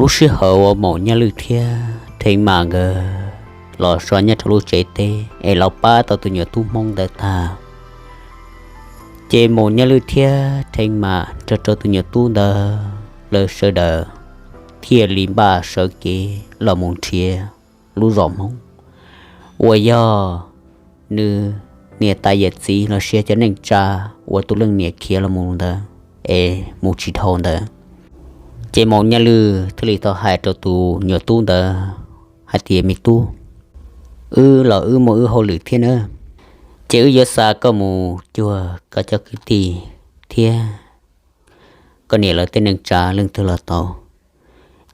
Lub sij hawm uas Maum Nyaj Lwj thiab Theev Mam nkawd los so nyob rau lub tsev teb es los pab tau tus nyuam tub Hmoob ntawd tag, ces Maum Nyaj Lwj thiab Theev Mam nrog rau tus nyuam tub ntawd lawv sawv daws thiaj li npaj sawv kev los mus nrhiav lub zos Hmoob uas yog nws niam tais yawm txiv los sis cov neej tsa uas tus leej niam khiav los mus ntawd es mus tsis dhau ntawd. Ces Maum Nyaj Lwj thiaj li tau hais rau tus nyuam tub ntawd hais tias, Me tub, wb los wb muaj wb hauj lwm thiab na, ces wb yuav xa koj mus cuag koj cov kwv tij thiab koj niam lawv tej neej tsa leej twg los tau,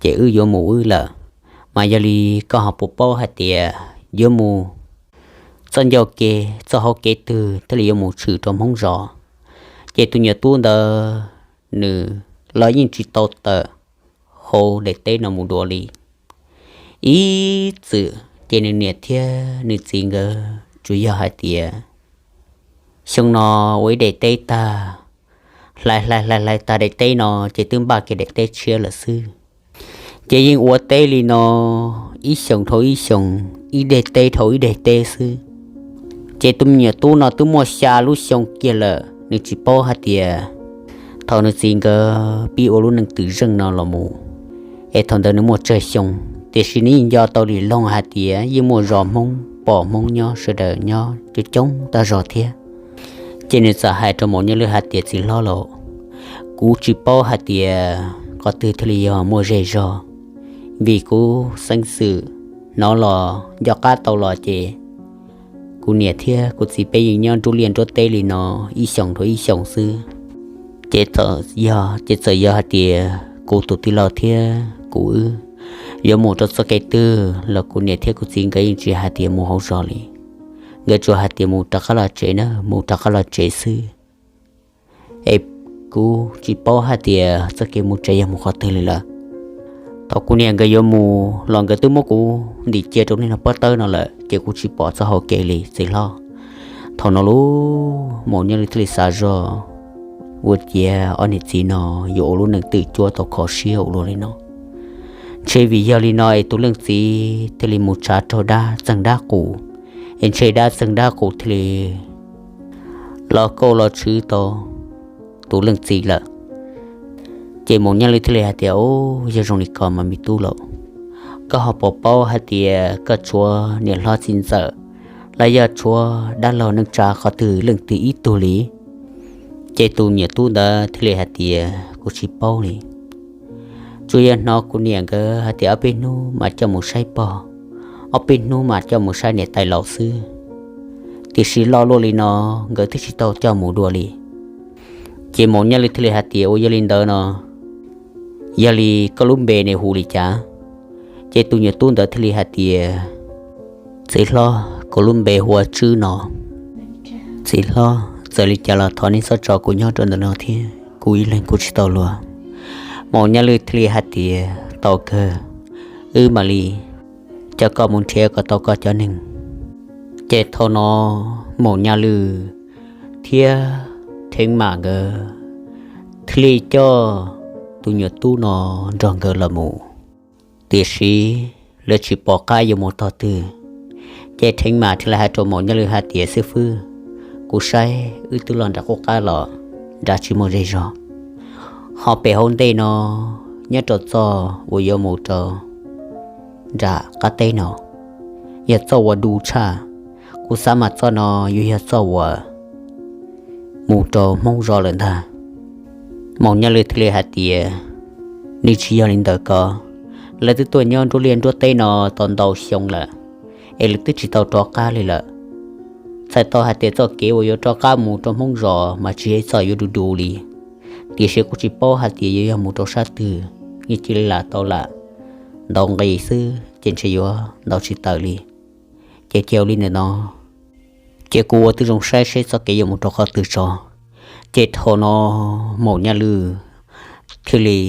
ces wb yuav mus wb lawm. Mas yog li koj ho puas paub hais tias yuav mus txoj ncauj kev txoj hauv kev twg thiaj li yuav mus tshwm rau Hmoob zos? Ces tus nyuam tub ntawd nws los yeej tsis tau tawm hauv daim teb no mus dua li. Ib txwm ces nws niam thiab nws txiv nkawd tsuas yog hais tias xyoo no ua ib daim teb tag, hlais hlais hlais hlais tag daim teb no ces twb npaj kiag daim teb tshiab lawm xwb. Ces yeej ua teb li no ib xyoos dhau ib xyoos, ib daim teb dhau ib daim teb xwb. Ces tus me nyuam tub no twb muaj xya lub xyoo kiag lawm, nws tsis paub hais tias thaum nws txiv nkawd pib ua lub neej twm zeej no los mus, es thaum ntawd nws muaj tsawg xyoo, tiam sis nws yeej nco tau li loog hais tias yeej muaj zos Hmoob pom Hmoob nyob sawv daws nyob coob coob tag zog thiab. Ces nws txawm hais rau Maum Nyaj Lwj hais tias, Txiv hlob lauj, kuv tsis paub hais tias qhov twg thiaj li yog muaj zej zog, vim kuv xeeb xwm hnov los nco qab tau los ces kuv niam thiab kuv txiv peb yeej nyob nruab liaj nruab teb li no ib xyoos dhau ib xyoos xwb. Ces txawm yog, ces txawm yog hais tias kuv tus tij laug thiab kuv wb yuav mus rau txoj kev twg los kuv niam thiab kuv txiv nkawd yeej tsis hais tias mus hauv zos li. Nkawd tsuas hais tias mus rov qab los tsev na, mus rov qab los tsev xwb. Es kuv tsis paub hais tias txoj kev mus tsev yog mus qhov twg li lawm. Thaum kuv niam nkawd yuav mus los nkawd twb muab kuv ntim cia rau nej no pob tawb no lawm, ces kuv tsis pom txoj hau kev li txiv hlob. Thaum no lub Maum Nyaj Lwj thiaj li xav zog ua ciav ob niam txiv no yuav ua lub neej twm cuab tau kho siab ua luaj li no. Ntshe vim yog li no es tus leej txiv thiaj li mus tshav raug dab txeeg dab qus, es ntshe dab txeeg dab qus thiaj li los kauj los tshwv tau tus leej txiv lawm. Ces Maum Nyaj Lwj thiaj li hais tias, Ub, yog zoo li ko mas me tub lauj, koj ho puas paub hais tias koj tshuav niam hlob txiv ntxawm los yog tshuav dab laug neej tsa qhov twg leej twg ib tug li? Ces tus me nyuam tub ntawd thiaj li hais tias, Kuv tsis paub li. Tsuas yog hnov kuv niam nkawd hais tias ob peb hnub mas coj mus saib pog, ob peb hnub mas coj mus saib niam tais laus xwb, tiam sis loj luaj li no nkawd twb tsis tau coj mus dua li. Ces Maum Nyaj Lwj thiaj li hais tias, Ua yog li ntawd no, yog li koj lub npe ne hu li cas? Ces tus me nyuam tub ntawd thiaj li hais tias, Txiv hlob, kuv lub npe hu ua Tswb no. Txiv hlob, txawm li cas los thov nej txhob tso kuv nyob rau ntawm no thiab, kuv ib leeg kuv tsis tau luag. Maum Nyaj Lwj thiaj li hais tias, Tau kawg, wb mam li coj koj mus nrhiav kom tau koj cov neeg. Ces thaum no Maum Nyaj Lwj thiab Theev Mam nkawd thiaj li coj tus me nyuam tub no nrog nkawd los mus, tiam sis lawv tsis pom qab yuav mus tog twg. Ces Theev Mam thiaj li hais rau Maum Nyaj Lwj hais tias, Xib fwb, kuv saib wb twb los nram qub qab los, nrad tsis muaj zej zog, ho pem hauv ntej no nyob rau txoj uas yuav mus rau nram qab teb no yog txoj uas du tshaj. Kuv xav mas txoj no yuav yog txoj uas mus rau Hmoob zos lawm ntag. Maum Nyaj Lwj thiaj li hais tias, Nws tsis yog li ntawd ko, lawv twb tuaj nyob nruab liaj nruab teb no tau ntau xyoo lawm, es lawv twb tsis tau rov qab li lawm. Txhais tau hais tias txoj kev uas yuav rov qab mus rau Hmoob zos mas tsis yog ib txoj yuav du du li, tiam sis kuv tsis paub hais tias yuav yog mus rau sab twg, yeej cia li lam tau lam ntaus nqis xwb ces ntshe yuav ntaus tsis tawm li. Ces cia li ntawm no, ces kuv ua tib zoo saib seb txoj kev yuav mus rau qhov twg tso. Ces thaum no Maum Nyaj Lwj thiaj li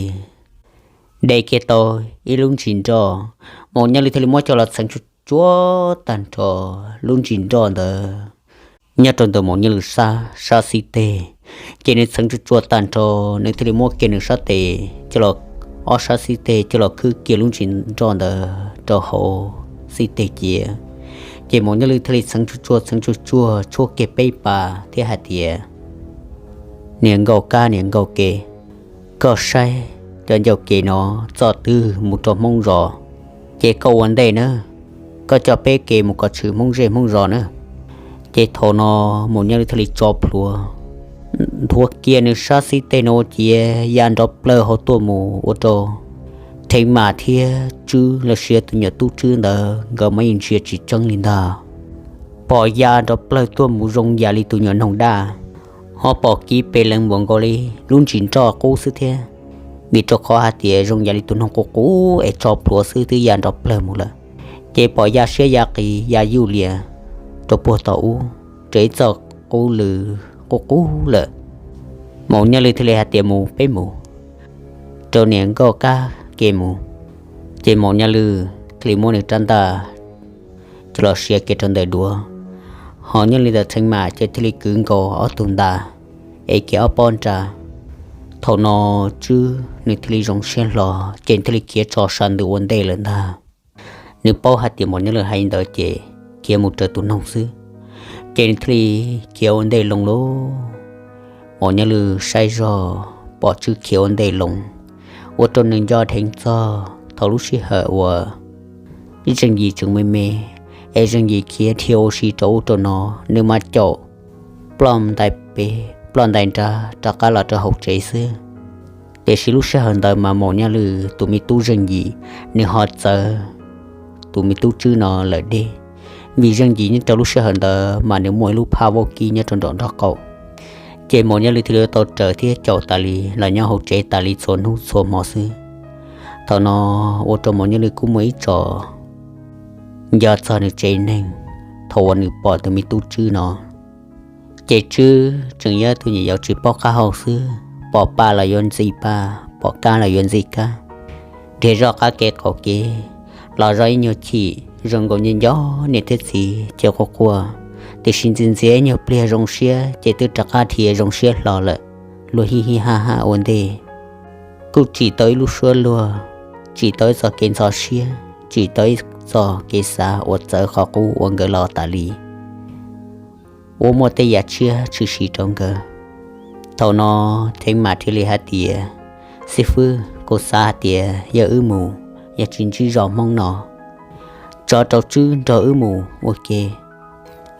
de kiag tau ib lub ntsis nroj, Maum Nyaj Lwj thiaj li muab coj los txheev tsuag tsuag tag nrho lub ntsis nroj ntawd nyob rau ntawm Maum Nyaj Lwj sab, sab xib teg. Ces nws txheev tsuag tsuag tag nrho, nws thiaj li muab kiag nws sab tes coj los ob sab xib teg coj los khwb kiag lub ntsis nroj ntawd rau hauv xib teg cia. Ces Maum Nyob Lwj thiaj li txheev tsuag tsuag txheev tsuag tsuag tshuab kiag peb pas thiab hais tias, Niam Nkauj Kab, niam Nkauj Ke, koj saib cov ncauj kev no txoj twg mus rau Hmoob zos, ces koj ua ntej nawb. Koj coj peb kev mus kom tshwm Hmoob zej Hmoob zos nawb. Ces thaum no Maum Nyob Lwj thiaj li tso plhuav nthuav kiag nws sab xib teg no ua ciav ya nrov plawg hauv tuaj mus ua rau Theev Mam thiab Tswb los sis tus nyuam tub Tswb ntawd nkawd mas yeej ntsia tsis tseeb li ntag. Pom ya nrov plawg tuaj mus zoo yam li tus nyuam noog daj, ho pom kiv pes lees npaum nkaus li lub ntsis nroj qub xwb thiab, vim rau qhov hais tias zoo yam li tus noog qub qub es tso plhuav xwb twb ya nrov plawg mus lawm. Ces pom ya siab ya qis ya yuj lias rau puag tom ub, raws ib txoj qub lw qub qub lawm. Maum Nyob Lwj thiaj li hais tias, Mus, peb mus rau niam Nkauj Kab kev mus. Ces Maum Nyob Lwj thiaj li muab nws rab ntaj coj los siav kiag rau ntawm duav, ho nyob li ntawm Theev Mam ces thiaj li kwv nkaus ob tug ntaj ev kiag ob pob nra. Thaum no Tswb nws thiaj li zoo siab hlo ces thiaj li khiav tso sa ntws ua ntej lawm ntag. Nws paub hais tias Maum Nyob Lwj hais li ntawd ces khiav mus raws tus noog xwb, ces nws thiaj li khiav ua ntej loo lauj. Maum Nyob Lwj saib zog pom Tswb khiav ua ntej loo, ua rau nws nco dheev txog thaum lub sij hawm uas Zeej Yim tseem me me, es Zeej Yim khiav dhia ua si rau ub rau no, nws mas caum ploj ntais pem ploj ntais nrad rov qab los rau hauv tsev xwb. Tiam sis lub sij hawm ntawd mas Maum Nyob Lwj tus me tub Zeej Yim nws ho txawv tus me tub Tswb no lawm deb, vim Zeej Yim nyob rau lub sij hawm ntawd mas nws muaj ib lub phaj vaub kib nyob rau nraum nraub qaum. Ces Maum Nyob Lwj thiaj li tau raws thiab caum tas li los nyob hauv tsev tas li txhua hnub txhua hmo xwb. Thaum no ua rau Maum Nyob Lwj kuj muaj ib tso nco txog nws tsev neeg thaum uas nws pom tus me tub Tswb no. Ces Tswb tseem yog tus nyuam yaus tsis paub qab hau xwb, pom paj los yuav ntxi paj, pom kab los yuav ntxi kab, nrhiav zoj qab kev qaum kev los zoj ib nyuag chim zoo nkaus nco nco niam thiab txiv ces quaj quaj, tiam sis ntxias ntxias ib nyuag pliag zoo siab ces twb rov qab dhia zoo siab hlo lawm, luag hij hij haj haj ua ntej. Kuj tsim tau ib lub suab luag, tsim tau ib txoj kev ntxhov siab, tsim tau ib txoj kev xav uas txawv qhov qub ua nkawd los tas li, ua muaj tej yam tshiab tshwm sim rau nkawd. Thaum no Theev Mam thiaj li hais tias, Xib fwb, kuv xav hais tias yog wb mus, yog tsis ntsib zos Hmoob no, tso rau Tswb nrog wb mus ua ke,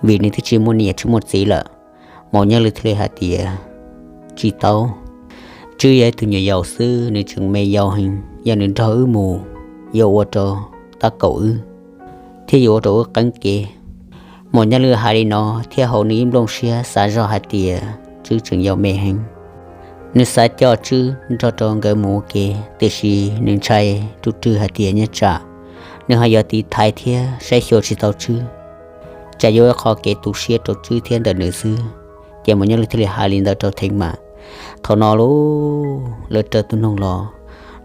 vim nws twb tsis muaj niam tsis muaj txiv lawm. Maum Nyob Lwj thiaj li hais tias, Tsis tau, Tswb yog ib tug nyuam yaus xwb, nws tseem me yau heev, yog nws nrog wb mus yuav ua rau tab kaum wb, thiab yuav ua rau wb qeeb kev. Maum Nyob Lwj hais li no thiab haus nws ib nplooj siab xav zoj hais tias Tswb tseem yau me heev. Nws xav coj Tswb nrog rau nkawd mus ua ke, tiam sis nws ntshai rau rwg hais tias nyob tsam nws ho yuav tiv thaiv thiab saib xyuas tsis tau Tswb, tsam yuav ua qhov kev tu siab rau Tswb thiab ntawm nws xwb. Ces Maum Nyob Lwj thiaj li hais li ntawd rau Theev Mam. Thaum no lub lawv raws tus noog los,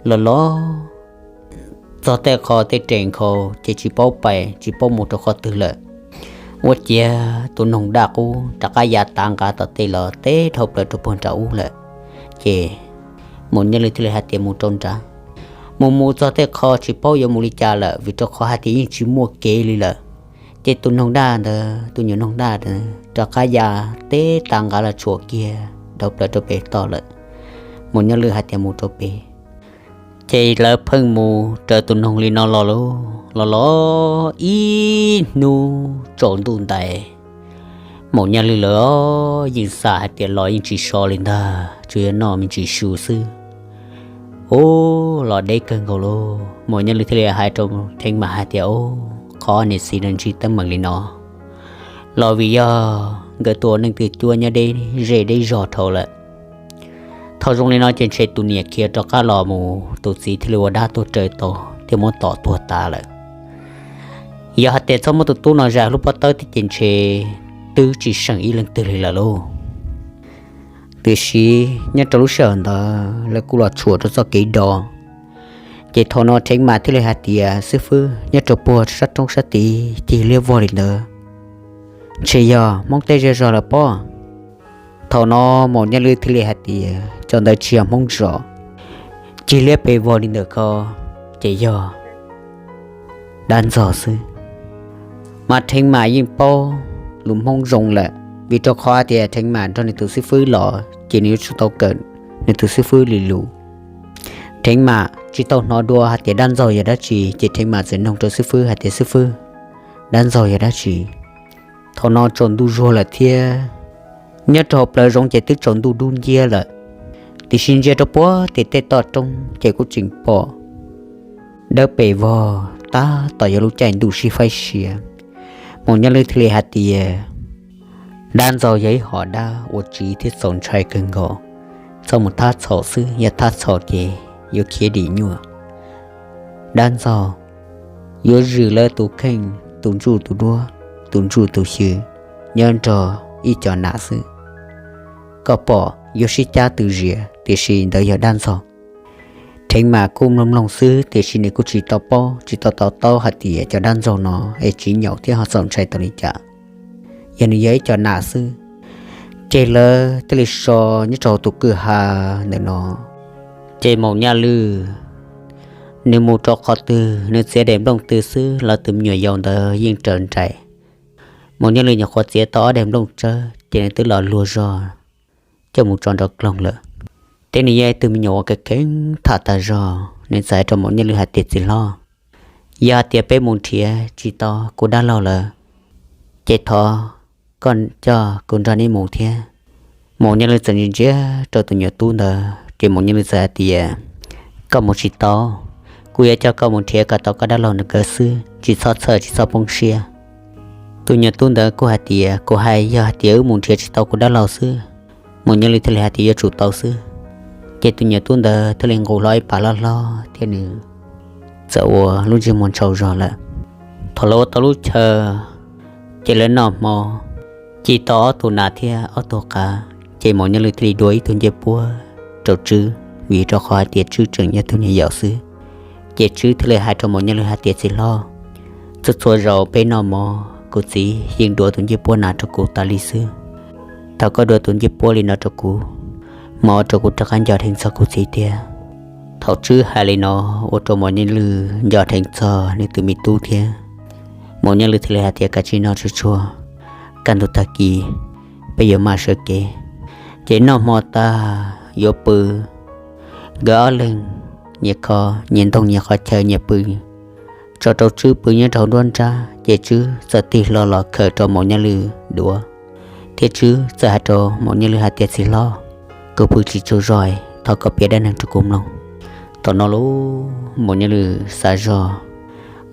los los txog tej qho tej rees nkhaus ces tsis paub pais tsis paub mus rau qhov twg lawm. Ua ciav tus noog daj qub rov qab ya tav nqa tom tej los teb dhau plaws rau puag nram ub lawm. Ces Maum Nyob Lwj thiaj li hais tias mus rau nrad. Mus mus txog tej qho tsis paub yuav mus li cas lawm, vim rau qhov hais tias yeej tsis muaj kev li lawm. Ces tus noog daj ntawd, tus nyuam noog daj ntawd rov qab ya teb tav nqa los tshuam kiag dhau plaws rau pem toj lawm. Maum Nyob Lwj hais tias mus rau pem. Ces lawv pheej mus raws tus noog li no los lauj, los los ib hnub tsaus ntuj ntais, Maum Nyob Lwj lawv yeej xav hais tias los yeej tsis so li ntag, tsuas yog noj me ntsis su xwb. Ub, los deb kawg nkaus lauj. Maum Nyob Lwj thiaj li hais rau Theev Mam hais tias, Ub, qhov niam txiv no ntsib teeb meem li no los vim yog nkawd tua neej twg cuab nyob deb zej deb zog dhau lawm. Thaum zoo li no ces ntshe tus niam khiav rov qab los mus, tus txiv thiaj li ua dab tuag raws tau thiab muab tom tuag tas lawm. Yog hais tias txhob muab tus tub no zais lub pob tawb thiab ces ntshe twb tsis seem ib leej twg li lawm lauj. Tiam sis nyob rau lub sij hawm ntawd lawv kuj los tshuam rau txoj kev do. Ces thaum no Theev Mam thiaj li hais tias, Xib fwb, nyob rau puag sab roob sab tid cig liab vog li ntawd, ntshe yog Hmoob teb zej zog lawm pob. Thaum no Maum Nyob Lwj thiaj li hais tias, Cov ntawd tsis yog Hmoob zos, cig liab pes vog li ntawm ko ces yog dab ntxaug xwb. Mas Theev Mam yeej paub lus Hmoob zoo lawm, vim rau qhov tias Theev Mam nrog nws tus xib fwb los ces nws yuav tsum tau kawm nws tus xib fwb li lus. Theev Mam tsis tau hnov dua hais tias dab ntxaug yog dab tsi, ces Theev Mam txawm nug rau xib fwb hais tias, xib fwb, dab ntxaug yog dab tsi? Thaum no tsaus ntuj zuag lawm thiab, nyob rau hauv plawv zoov ces twb tsaus ntuj dub nciab lawm, tiam sis ntsia rau puag tim tej toj roob ces kuj tseem pom dawb pes vog tab tom yog lub caij ntuj sib faib sia. Maum Nyaj Lwj thiaj li hais tias, dab ntxaug yog ib hom dab uas tsiv thiab txaus ntshai kawg nkaus, txhob mus thab txhaum xwb, yog thab txhaum ces yuav khiav dim nyuaj. Dab ntxaug yuav zwm lawv tus kheej, tus ntsuj tus duab, tus ntsuj tus xyw nyob nrog ib co nas xwb. Koj pom yuav sib cab tw zias, tiam sis ntawd yog dab ntxaug. Theev Mam kuj mloog mloog xwb, tiam sis nws kuj tsis tau paub, tsis tau to taub hais tias cov dab ntxaug no es tsiv nyaum thiab ho txaus ntshai tau li cas. Yog nws yog ib co nas xwb, ces lawv thiaj li so nyob rau hauv tus kwj ha ntawm no. Ces Maum Nyaj Lwj nws mus rau qhov twg, nws txiav daim nplooj twg xwb los tus me nyuam yaus ntawd yeej raws nraim. Maum Nyaj Lwj nyuam qhuav txiav tau ob daim nplooj tsawb ces nws twb los luag zog coj mus tso nraum loog lawm. Thiab nws yog ib tug me nyuam uas kheev kheev tham tas zog, nws txawm hais rau Maum Nyaj Lwj hais tias, txiv hlob, yog hais tias peb mus nrhiav tsis tau kuv dab laug lawm, ces thov koj coj kuv nrog neb mus thiab. Maum Nyaj Lwj txawm ntsia ntsia rau tus nyuam tub ntawd ces Maum Nyaj Lwj txawm hais tias, koj mus tsis tau, kuv yuav coj koj mus nrhiav kom tau koj dab laug nkawd xwb, tsis txhob txhawj tsis txhob poob siab. Tus nyuam tub ntawd kuj hais tias, kuv hais yog hais tias wb mus nrhiav tsis tau kuv dab laug xwb. Maum Nyaj Lwj thiaj li hais tias yuav tsum tau xwb. Ces tus nyuam tub ntawd thiaj li nqus hlo ib pas loj hlob thiab nws txawm ua lub ntsej muag ntshau zog lawm. Thaum lawv ua tau lub chaw, ces lawv noj hmo, ci tau ob tug nas thiab ob tug qav, ces Maum Nyaj Lwj thiaj li dua ib tug ncej puab rau Tswb, vim rau qhov hais tias Tswb tseem yog tug nyuam yaus xwb. Ces Tswb thiaj li hais rau Maum Nyaj Lwj hais tias, txiv hlob, txhua txhua zaus peb noj hmo, kuv txiv yeej dua tus ncej puab nas rau kuv tas li xwb. Thaum koj dua tus ncej puab li no rau kuv, mas ua rau kuv rov qab nco dheev txog kuv txiv tiag. Thaum Tswb hais li no, ua rau Maum Nyaj Lwj nco dheev txog nws tus me tub thiab. Maum Nyaj Lwj thiaj li hais tias, kav tsij noj tsuag tsuag, kaj ntug tag kis peb yuav maj sawv kev. Ces noj hmo tag yuav pw, nkawd ob leeg nyias kho nyias ntoo nyias qhov chaw nyias pw, tso rau Tswb pw nyob rau hauv nruab nrab, ces Tswb txawm tig hlo los khawm rau Maum Nyaj Lwj duav, thiab Tswb txawm hais rau Maum Nyaj Lwj hais tias, txiv hlob, kuv pw tsis tsaug zog, thov koj piav dab neeg rau kuv mloog. Thaum no lub Maum Nyaj Lwj xav zog,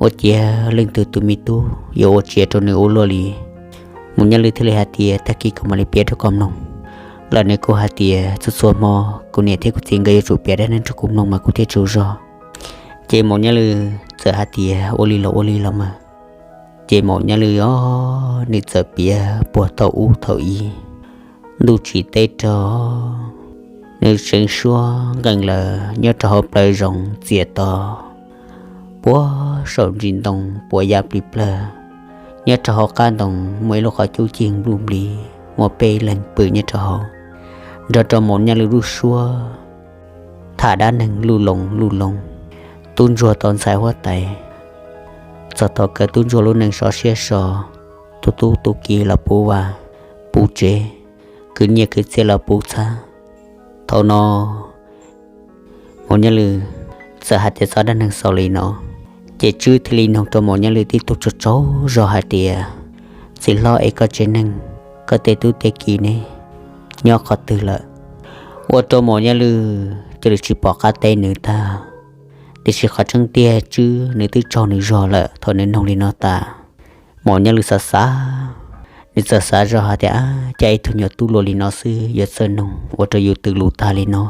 ua ciav leej twg tus me tub yuav ua tsiav rau nws ua luaj li. Maum Nyaj Lwj thiaj li hais tias, tag kis kuv mam li piav rau koj mloog. Los nws kuj hais tias, txhua txhua hmo kuv niam thiab kuv txiv nkawd yuav tsum piav dab neeg rau kuv mloog mas kuv thiaj tsaug zog. Ces Maum Nyaj Lwj txawm hais tias, ua li los ua li los mas. Ces Maum Nyaj Lwj os, nws txawm piav puag thaum ub thaum ub, ntuj tsim teb rog, nws tseev suab nqees lawm nyob rau hauv plawv zoov txias to, puag saum ntsis ntoo puas ya plig plawg. Nyob rau hauv qab ntoo muaj ib lub qhov cub cig npluj nplig, muaj peb leeg pw nyob rau hauv, nrog rau Maum Nyaj Lwj lub suab tham dab neeg luj loo luj loo. Tub ntsuag tau ntxhais huab tais, txog thaum kawg tub ntsuag lub neej sov siab so, tus tub tus kiv los puv vaj puv tsev, khwv nyiaj khwv txiaj los puv txhab. Thaum no Maum Nyaj Lwj txawm hais tias txog dab neeg xaus li no, ces Tswb thiaj li nug rau Maum Nyaj Lwj tib tug tsaug tsaug zog hais tias, txiv hlob, es koj tsev neeg, koj tej tub tej kiv ne, nyob qhov twg lawm? Ua rau Maum Nyaj Lwj cia li tsis pom qab teb nws tag. Tiam sis qhov tseeb tiag Tswb nws twb tsaug nws zog lawm thaum nws nug li no tas. Maum Nyaj Lwj xav xav, nws txawm xav zog hais tias, ab, cas ib tug nyuam tub luaj li no xwb yuav txawj nug ua rau yus tws lus tag li no.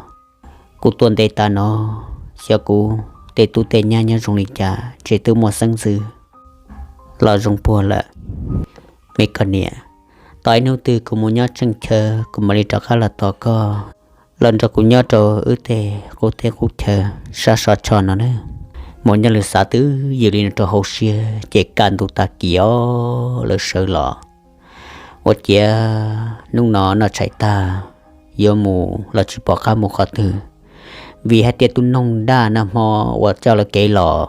Kuv tuaj nte tas no, xyov kuv tej tub tej nyab nyob zoo li cas, ntshe twb muaj xeeb ntxwv los zoo puag lawm. Me koj niam, tos ib hnub twg kuv mus nyob tseem chaw kuv mam li rov qab los tos koj, los nrog kuv nyob rau wb tej qub teb qub chaw sab sov cho no na. Maum Nyaj Lwj xav twb ywm li no rau hauv siab ces kaj ntug tag kis os lawv sawv los. Ua ciav hnub no noj tshais tag yuav mus los tsis pom qab mus qhov twg, Vim hais tias tus noog daj nag hmo uas coj lawv kev los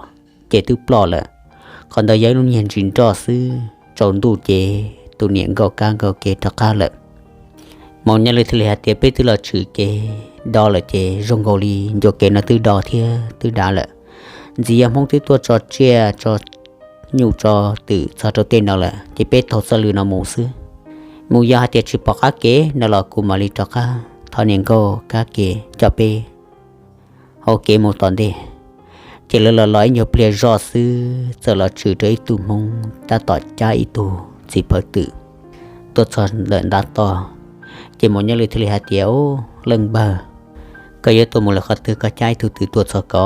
ces twb ploj lawm. Qhov ntawd yog ib lub niag ntsis nroj xwb, tsaus ntuj ces tus niam nkaum kab nkaum kev rov qab lawm. Maum Nyaj Lwj thiaj li hais tias, peb twb los tshwm kev do lawm ces zoo nkaus li ncua kev no twb do thiab twb dav lawm. Ntxiv yog Hmoob twb tuaj tso tsiaj tso nyuj tso twm txog rau tej no lawm ces peb taug txoj lw no mus xwb. Mus yog hais tias tsis pom qab kev no los kuv mam li rov qab thov niam nkauj kab kev coj peb hauv kev mus tom ntej. Ces lawv los los ib nyuag pliag zoj xwb txawm los tshwm rau ib tug Hmoob tab tom cab ib tug txiv pawv twm tuaj txog ntawm ntav toj. Ces Maum Nyaj Lwj thiaj li hais tias, ub, leej npawg, koj yuav tuaj mus lawm qhov twg koj cab ib tug twm tuaj txog ko?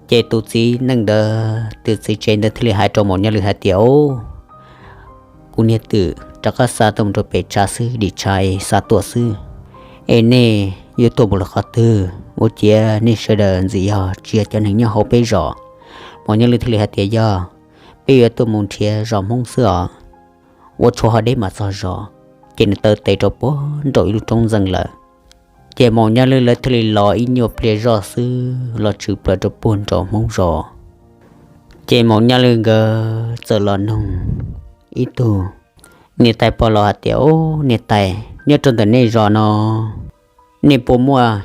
Ces tus txiv neej ntawd, tus txiv tsev ntawd thiaj li hais rau Maum Nyaj Lwj hais tias, ub, kuv niag twm rov qab xa tuaj mus rau pem tshav xwb, dim tshav es xa tuaj xwb. Es nej yuav tuaj mus lawm qhov twg? Ua ciav nej sawv daws ntxim yog tsis yog cov neeg nyob hauv peb zos. Maum Nyaj Lwj thiaj li hais tias, yog, peb yuav tuaj mus nrhiav zos Hmoob xwb os. Ua tshuav ho deb mam txog zos. Ces nws taw tes rau puag nraum ib lub roob ntxeev lawm. Ces Maum Nyaj Lwj lawv thiaj li los ib nyuag pliag zoj xwb los tshwm plaws rau puag nraum Hmoob zos. Ces Maum Nyaj Lwj nkawd txawm los nug ib tug niam tais pog laus hais tias, ub, niam tais, nyob rau ntawm nej zos no, nej puas muaj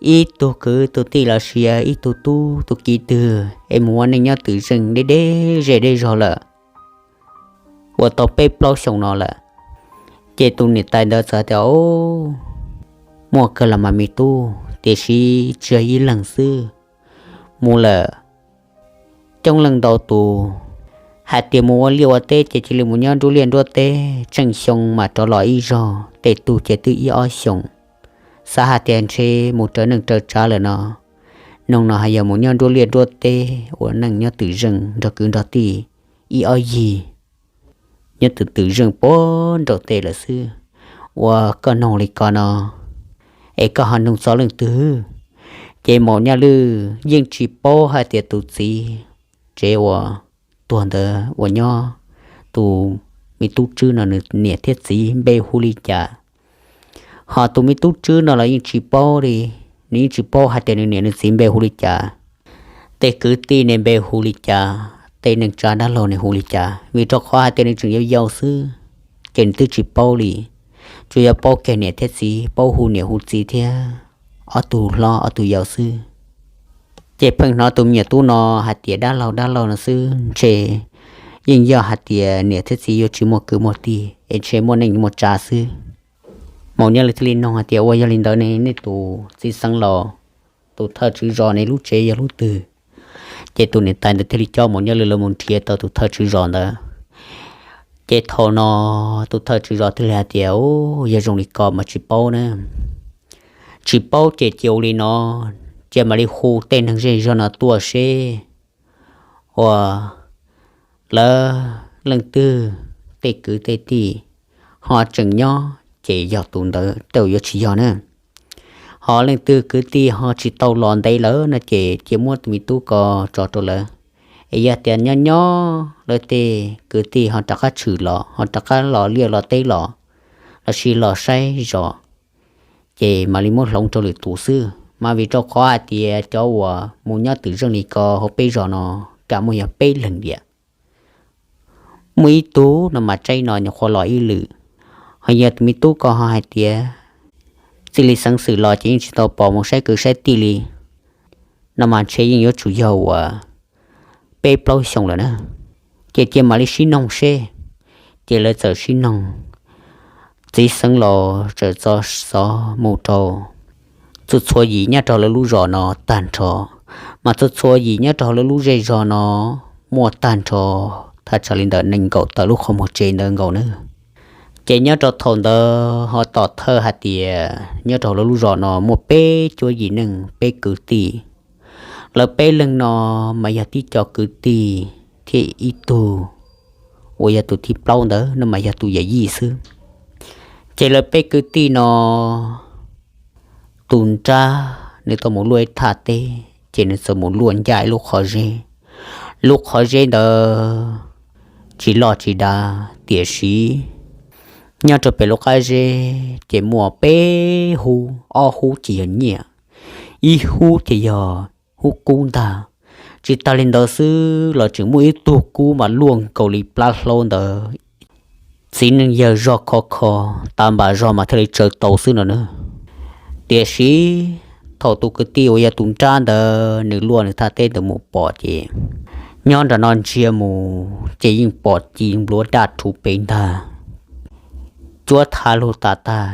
ib tug kwv tus tij los sis ib tug tub tus kiv twg es mus ua neej nyob twm zeej deb deb zej deb zog lawm ua tau peb plaub xyoos no lawm? Ces tus niam tais ntawd txawm hais tias, ub, muaj kawg los mas me tub, tiam sis tsis yog ib leeg xwb, mus lawm coob leej ntau tus. Hais tias mus ua liaj ua teb ces cia li mus nyob nruab liaj nruab teb, tsheej xyoo mas rov los ib zaug, tej tug ces twb ib ob xyoos. Xav hais tias ntshe mus raws neej raws tsav lawm no. Noog no hais yog mus nyob nruab liaj nruab teb ua neej nyob twm zeej nrog kwv nrog tij ib ob yig, nyob twm twm zeej puag nraum tej lawm xwb. Ua koj noog li ko no, es koj ho noog txog leej twg? Ces Maum Nyaj Lwj yeej tsis paub hais tias tus txiv tsev uas tuag ntawd uas nyob, tus me tub Tswb no nws niam thiab txiv npe hu li cas. Ho tus me tub Tswb no los yeej tsis paub li, nws yeej tsis paub hais tias nws niam nws txiv npe hu li cas, tej kwv tij ne npe hu li cas, tej neej tsa dab laug ne hu li cas, vim rau qhov hais tias nws tseem yau yau xwb, ces nws twb tsis paub li. Tsuas yog paub kiag niam thiab txiv, paub hu niam hu txiv thiab ob tug hlob ob tug yau xwb. Ces pheej hnov tus me nyuam tub no hais tias dab laug dab laug no xwb, ntshe yeej yog hais tias niam thiab txiv yuav tsis muaj kwv muaj tij es ntshe muaj neej muaj tsa xwb. Maum Nyaj Lwj thiaj li noog hais tias, ua yog li ntawd ne nej tus txiv xeev laus, tus thawj tswv zos ne lub tsev yog lub twg? Ces tus niam tais ntawd thiaj li coj Maum Nyaj Lwj los mus nrhiav tau tus thawj tswv zos ntawd. Ces thaum no tus thawj tswv zos thiaj li hais tias, u, yog zoo li ko mas tsis paub na. Tsis paub ces cia ua li no, cia mam li hu tej neeg zej zog no tuaj seb ua lawv leej twg tej kwv tej tij ho tseem nyob ces yog tus ntawd tej uas yuav tsis yog na. Ho leej twg kwv tij ho tsis tau los ntev lawm no ces cia muab tus me tub ko tso rau lawv. Es yog tias nyob nyob lawv tej kwv tij ho rov qab tshwm los ho rov qab los liaj los teb los, los sis los saib zos, ces mam li muab hloov rau lwm tus xwb. Mas vim rau qhov hais tias cov uas mus nyob twm zeej li ko hauv peb zos no kam muaj yog peb leeg diam. Muaj ib tug no mas tsaib no nyuam qhuav los ib lwm. Ho yog tus me tub ko ho hais tias txij li xeev xwm los ces yeej tsis tau pom mus saib kwv saib tij li no mas ntshe yeej yuav tsum yog uas peb plaub xyoos lawm na. Ces cia mam li sib noog seb. Ces lawv txawm sib noog, txiv xeev laus txawm tso xov mus rau txhua txhua yim nyob rau lawv lub zos no tag nrho. Mas txhua txhua yim nyob rau lawv lub zej zos no muaj tag nrho thaj tsam li ntawm nees nkaum tawm lub qhov muag tsev ntawd nkaus na. Ces nyob rau thaum ntawd ho tom thawj hais tias nyob rau lawv lub zos no muaj peb cuab yim neeg peb kwv tij. Lawv peb leeg no mas yog tib co kwv tij thiab ib tug uas yog tus thib plaub ntawd no mas yog tus yawm yij xwb. Ces lawv peb kwv tij no tus nrab nws tau mus luaj ib thaj teb ces nws txawm mus luaj ncaj ib lub qhov zeb. Lub qhov zeb ntawd tsis loj tsis dav tiam sis nyob rau pem lub qab zeb ces muaj peb hub, ob hub ces yog nyiaj, ib hub ces yog hub kub ntag. Tsis tas li ntawd xwb los tseem muaj ib tug kub mas luaj nkaus li plab hlaub ntawd. Txiv neej yawg zog khov kho, tas npam zog mas thiaj li tsaws tau xwb no na. Tiam sis thaum tus kwv tij uas yog tus nrab ntawd nws luaj nws thaj teb ntawd mus pom ces nyob nram no ntsia mus ces yeej pom ci npluav daj rhuv pem ntag. Cuab thav lug tas tag,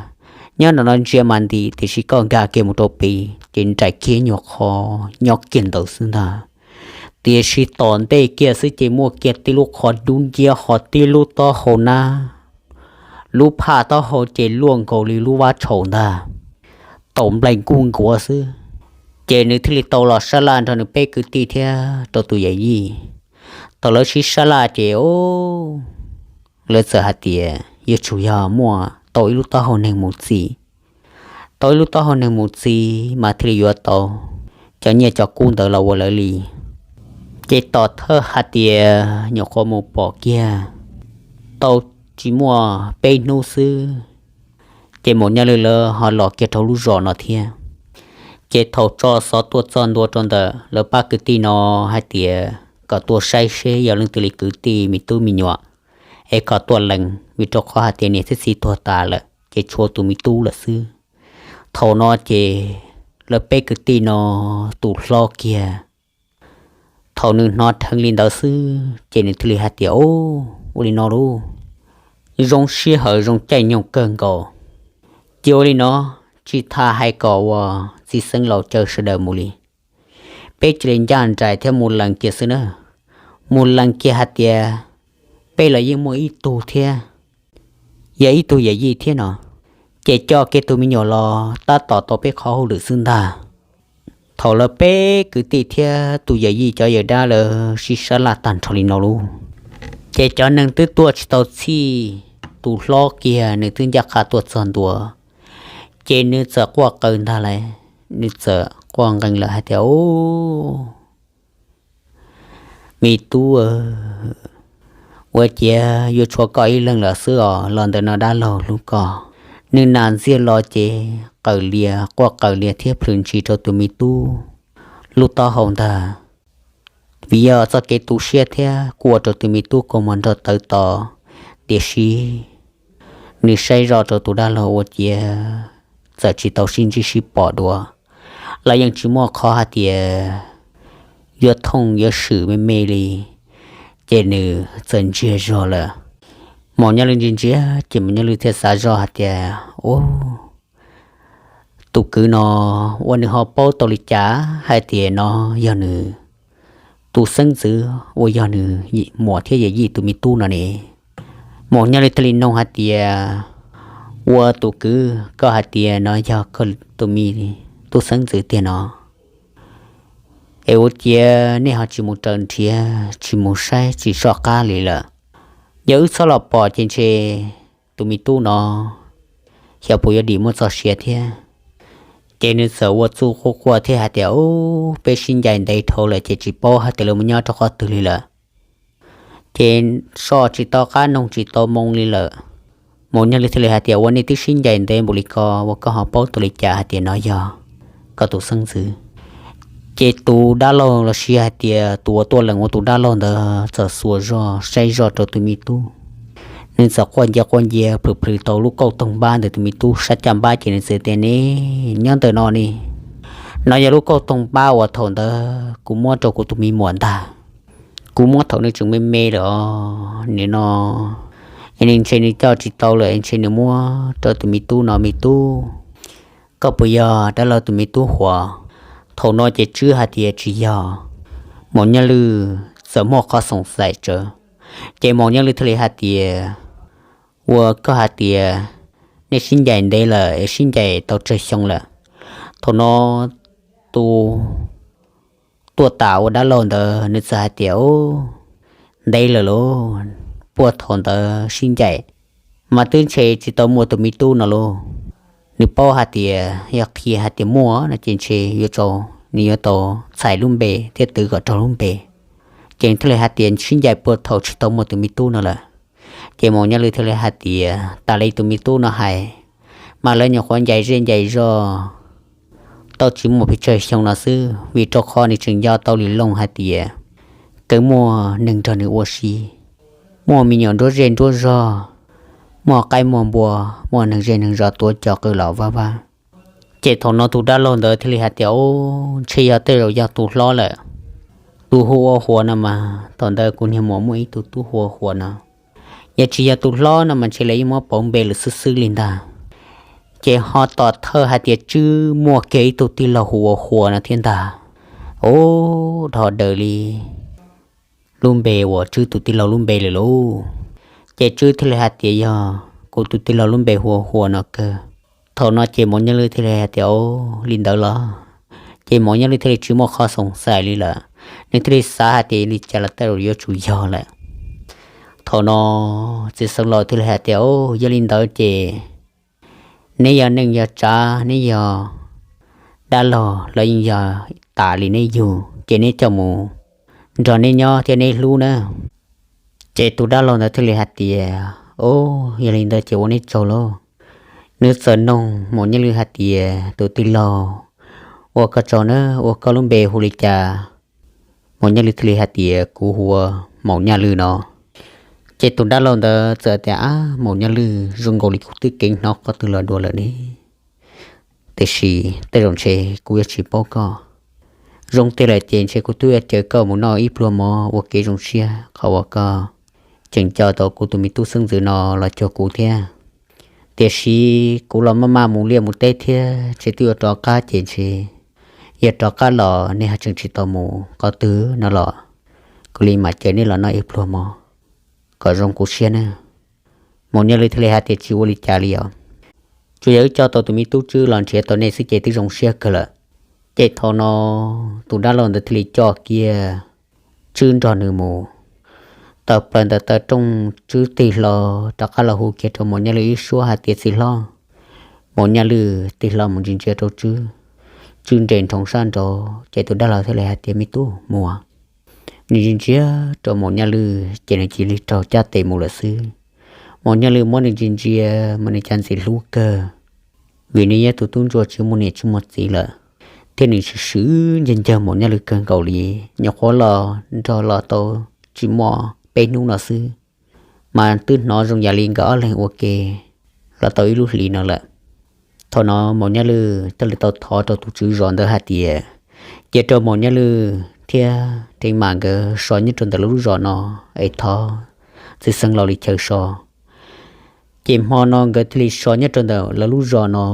nyob nram no ntsia mas nti tiam sis koj nkag kiag mus rau pem ces nraim kiag nyuag qho nyob kiag ntawd xwb ntag. Tiam sis tom ntej kiag xwb ces muaj kiag tib lub qhov dub nciab ho tib lub taub hau nab, lub phaj taub hau ces luaj nkaus li lub vab tshaum ntag, taum nplaig nkuj nkuav xwb. Ces nws thiaj li tau los sab laj nrog nws peb kwv tij thiab rau tus yawm yij. Thaum lawv sib sab laj ces lawv txawm hais tias yuav tsum yog muaj tau ib lub taub hau neeg mus txi, tau ib lub taub hau neeg mus txi mas thiaj li yuav tau cov nyiaj cov kub ntawd los ua lawv li. Ces tom thawj hais tias nyuam qhuav mus pom kiag tau tsis muaj peb hnub xwb, ces Maum Nyaj Lwj lawv ho los kiag rau lub zos no thiab. Ces thaum tso xov tuaj txog ntua rau ntawm lawv pab kwv tij no hais tias kom tuaj saib seb yog leej twg li kwv tij me tub me nyuam, es kom tuaj lees, vim rau qhov hais tias niam thiab txiv tuag tas lawm ces tshuav tus me tub lawm xwb. Thaum no ces lawv peb kwv tij no tus hlob kiag, thaum nws hnov dheev li ntawd xwb ces nws thiaj li hais tias, Ub, ua li no lauj, zoo sij hawm zoo caij nyoog kawg nkaus. Cia ua li no, tsis tas hais kom uas txiv xeev laus caw sawv daws mus li, peb cia li ncaj nraim thiab mus lees kiag xwb na. Mus lees kiag hais tias peb los yeej muaj ib tug thiab, yog ib tug yawm yij thiab no, ces coj kiag tus me nyuam los tab tom tau peb qhov hauj lwm xwb ntag. Thaum lawv peb kwv tij thiab tus yawm yij cov yawm dab lawv sib sab laj tag nrho li no lauj, ces cov neeg twb tuaj tsis tau txhij, tus hlob kiag nws twb ncaj qha tuaj txog ntua, ces nws txawm quaj qw ntag lauj, nws txawm quaj nqees lawm hais tias, Ub, me tub, ua ciav yuav tshuav koj ib leeg lawm xwb os, los ntawm no dab laug hlub koj. Nws nas ntxiag los ces qawm lias, quaj qawm lias thiab plhws ntsis rau tus me tub lub taub hau ntag. Vim yog txoj kev tu siab thiab kuj ua rau tus me tub kua muag nrog tawv to, tiam sis nws saib zoj rau tus dab laug ua ciav txawm tsis tau sib ntsib sib pom dua, los yeej tsis muaj qhov hais tias yuav thooj yuav swm me me li, ces nws txawm ntsiag zog lawm. Maum Nyaj Lwj ntsia ntsia ces Maum Nyaj Lwj thiaj xav zoj hais tias, Ub, tus kwv no, ua nws ho paub tau li cas hais tias no yog nws tus xeeb ntxwv uas yog nws muam thiab yawm yij tus me tub no ne? Maum Nyaj Lwj thiaj li nug hais tias, Ua tus kwv, koj hais tias no yog koj tus me tub xeeb ntxwv tiag no, es ua ciav nej ho tsis mus raws nrhiav, tsis mus saib, tsis soj qab li lawm? Yog wb txhob los pom ces ntshe tus me tub no xyov puas yuav dim muaj txoj sia thiab. Ces nws txawm ua txuj quaj quaj thiab hais tias, Ub, peb sib ncaim ntev dhau lawm ces tsis paub hais tias lawv mus nyob rau qhov twg li lawm. Ces soj tsis tau qab, noog tsis tau moo li lawm. Maum Nyaj Lwj thiaj li hais tias, Ua nej twb sib ncaim ntev npaum li ko, ua koj ho paub tau li cas hais tias no yog koj tus xeeb ntxwv? Ces tus dab laug los sis hais tias tus uas tuaj lees ua tus dab laug ntawd txawm xuas zog saib zoj rau tus me tub. Nws txawm quaj ncia quaj ncia plhws plhws tau lub kauj toog npab ntawm tus me tub sab caj npab ces nws txawm tias, Ne, nyob ntawm no ne, no yog lub kauj toog npab uas thaum ntawd kuv muab rau kuv tus me muam ntag. Kuv muab thaum nws tseem me me lawm os, nim no es nws ntshe nws coj tsis tau lawm, ntshe nws muab rau tus me tub no. Me tub, koj puas yog dab laug tus me tub huam? Thaum no ces tswb hais tias tsis yog. Maum Nyaj Lwj txawm muaj qhov xoom xaim tsawv, ces Maum Nyaj Lwj thiaj li hais tias, Ua koj hais tias nej sib ncaim ntev lawm es sib ncaim tau tsawg xyoo lawm? Thaum no tus tuaj tas ua dab laug ntawd nws txawm hais tias, Ub, ntev lawm lauj, puag thaum ntawd sib ncaim mas twb ntshe tsis tau muaj tus me tub no lauj. Nws paub hais tias yog qhia hais tias muaj no ces ntshe yuav tau, nws yuav tau txhais lub npe thiab twv kom raug lub npe. Ces nws thiaj li hais tias sib ncaim puag thaum tsis tau muaj tus me tub no lawm. Ces Maum Nyaj Lwj thiaj li hais tias tas li tus me tub no hais, mas lawv nyuam qhuav ncaim zej ncaim zog tau tsis muaj pes tsawg xyoo no xwb, vim rau qhov nws tseem nco tau li looj hais tias kawg muaj neeg nrog nws ua si, muaj me nyuam nruab zej nruab zog, muaj qaib muaj npua, muaj neeg zej neeg zos tuav cos qw los vaj vab. Ces thaum no tus dab laug ntawd thiaj li hais tias, Ub, ntshe yog tej zaum yog tus hlob lawm. Tus hu ua Huas no mas thaum ntawd kuv niag muam muaj ib tug tub hu ua Huas no. Yog tsis yog tus hlob no mas ntshe lawv yeej muab pauv npe lawm xwb xwb li ntag. Ces ho tom thawj hais tias Tswb muaj kiag ib tug tij laug hu ua Huas no thiab ntag. Ub, dhau daws li lub npe uas Tswb tus tij laug lub npe lawm lauj. Ces Tswb thiaj li hais tias, Yog kuv tus tij laug lub npe hu ua Huas no kawg. Thaum no ces Maum Nyiaj Lwj thiaj li hais tias, Ub, li ntawd los? Ces Maum Nyiaj Lwj thiaj li tsis muaj qhov xoom xais li lawm, nws thiaj li xav hais tias li cas los tej zaum yuav tsum yog lawm. Thaum no txiv xeev laus thiaj li hais tias, Ub, yog li ntawd ces neb yog neej yog tsav, neb yog dab laug los yeej yog tas li neb yug, ces neb coj mus nrog neb nyob thiab neb hlub na. Ces tus dab laug ntawd thiaj li hais tias, Ub, yog li ntawd ces ua neb tsaug lauj. Nws txawm noog Maum Nyiaj Lwj hais tias, Tus tij laug, ua koj tsaug na, ua koj lub npe hu li cas? Maum Nyiaj Lwj thiaj li hais tias, Kuv hu ua Maum Nyiaj Lwj no. Ces tus dab laug ntawd txawm tias, Ab, Maum Nyiaj Lwj, zoo nkaus li kuv twb keev hnov qhov twg los dua lawm ne. Tiam sis tej zaum ntshe kuv yuav tsis paub koj. Zoo tiag lawm ces ntshe kuv twb yuav caw koj mus noj ib pluag mov ua kev zoo siab qhov uas koj tseem coj tau kuv tus me tub xeeb ntxwv no los cuag kuv thiab. Tiam sis kuv los maj maj mus liaj mus teb thiab, ntshe twb yuav rov qab ces ntshe yog rov qab los nej ho tseem tsis tau mus qhov twg no los kuv li mam caw nej los noj ib pluag mov kom zoo kuv siab na. Maum Nyiaj Lwj thiaj li hais tias, Tsis ua li cas li os. Tsuas yog wb coj tau tus me tub Tswb los nrhiav tau nej xwb ces twb zoo siab kawg lawm. Ces thaum no tus dab laug ntawd thiaj li coj kiag Tswb nrog nws mus. Tawm plaws ntawm taw rooj, Tswb tig hlo rov qab los hu kiag rau Maum Nyiaj Lwj ib suab hais tias, Txiv hlob. Maum Nyiaj Lwj tig hlo mus ntsia ntsia rau Tswb, Tswb nres nroo sab nraud, ces tus dab laug thiaj li hais tias, Me tub, mus. Nws ntsia ntsia rau Maum Nyiaj Lwj ces nws cia li raug cab tes mus lawm xwb. Maum Nyiaj Lwj muab nws ntsia ntsia mas nws cas ntxim hlub kawg, vim nws yog tus tub ntsuag tsis muaj niam tsis muaj txiv lawm, thiab nws swm swm ncawg ncawg Maum Nyiaj Lwj kawg nkaus li. Nyuam qhuav los nrog los tau tsis muaj peb hnub no xwb, mas twb hnov zoo yam li nkawd ob leeg ua ke los tau ib lub hlis no lawm. Thaum no Maum Nyiaj Lwj thiaj li tau thov rau tus tswv zos ntawd hais tias, cia rau Maum Nyiaj Lwj thiab Deev Mam nkawd so nyob rau ntawm lawv lub zos no, es thov txiv xeev laus li chaw so. Ces hmo no nkawd thiaj li so nyob rau ntawm lawv lub zos no.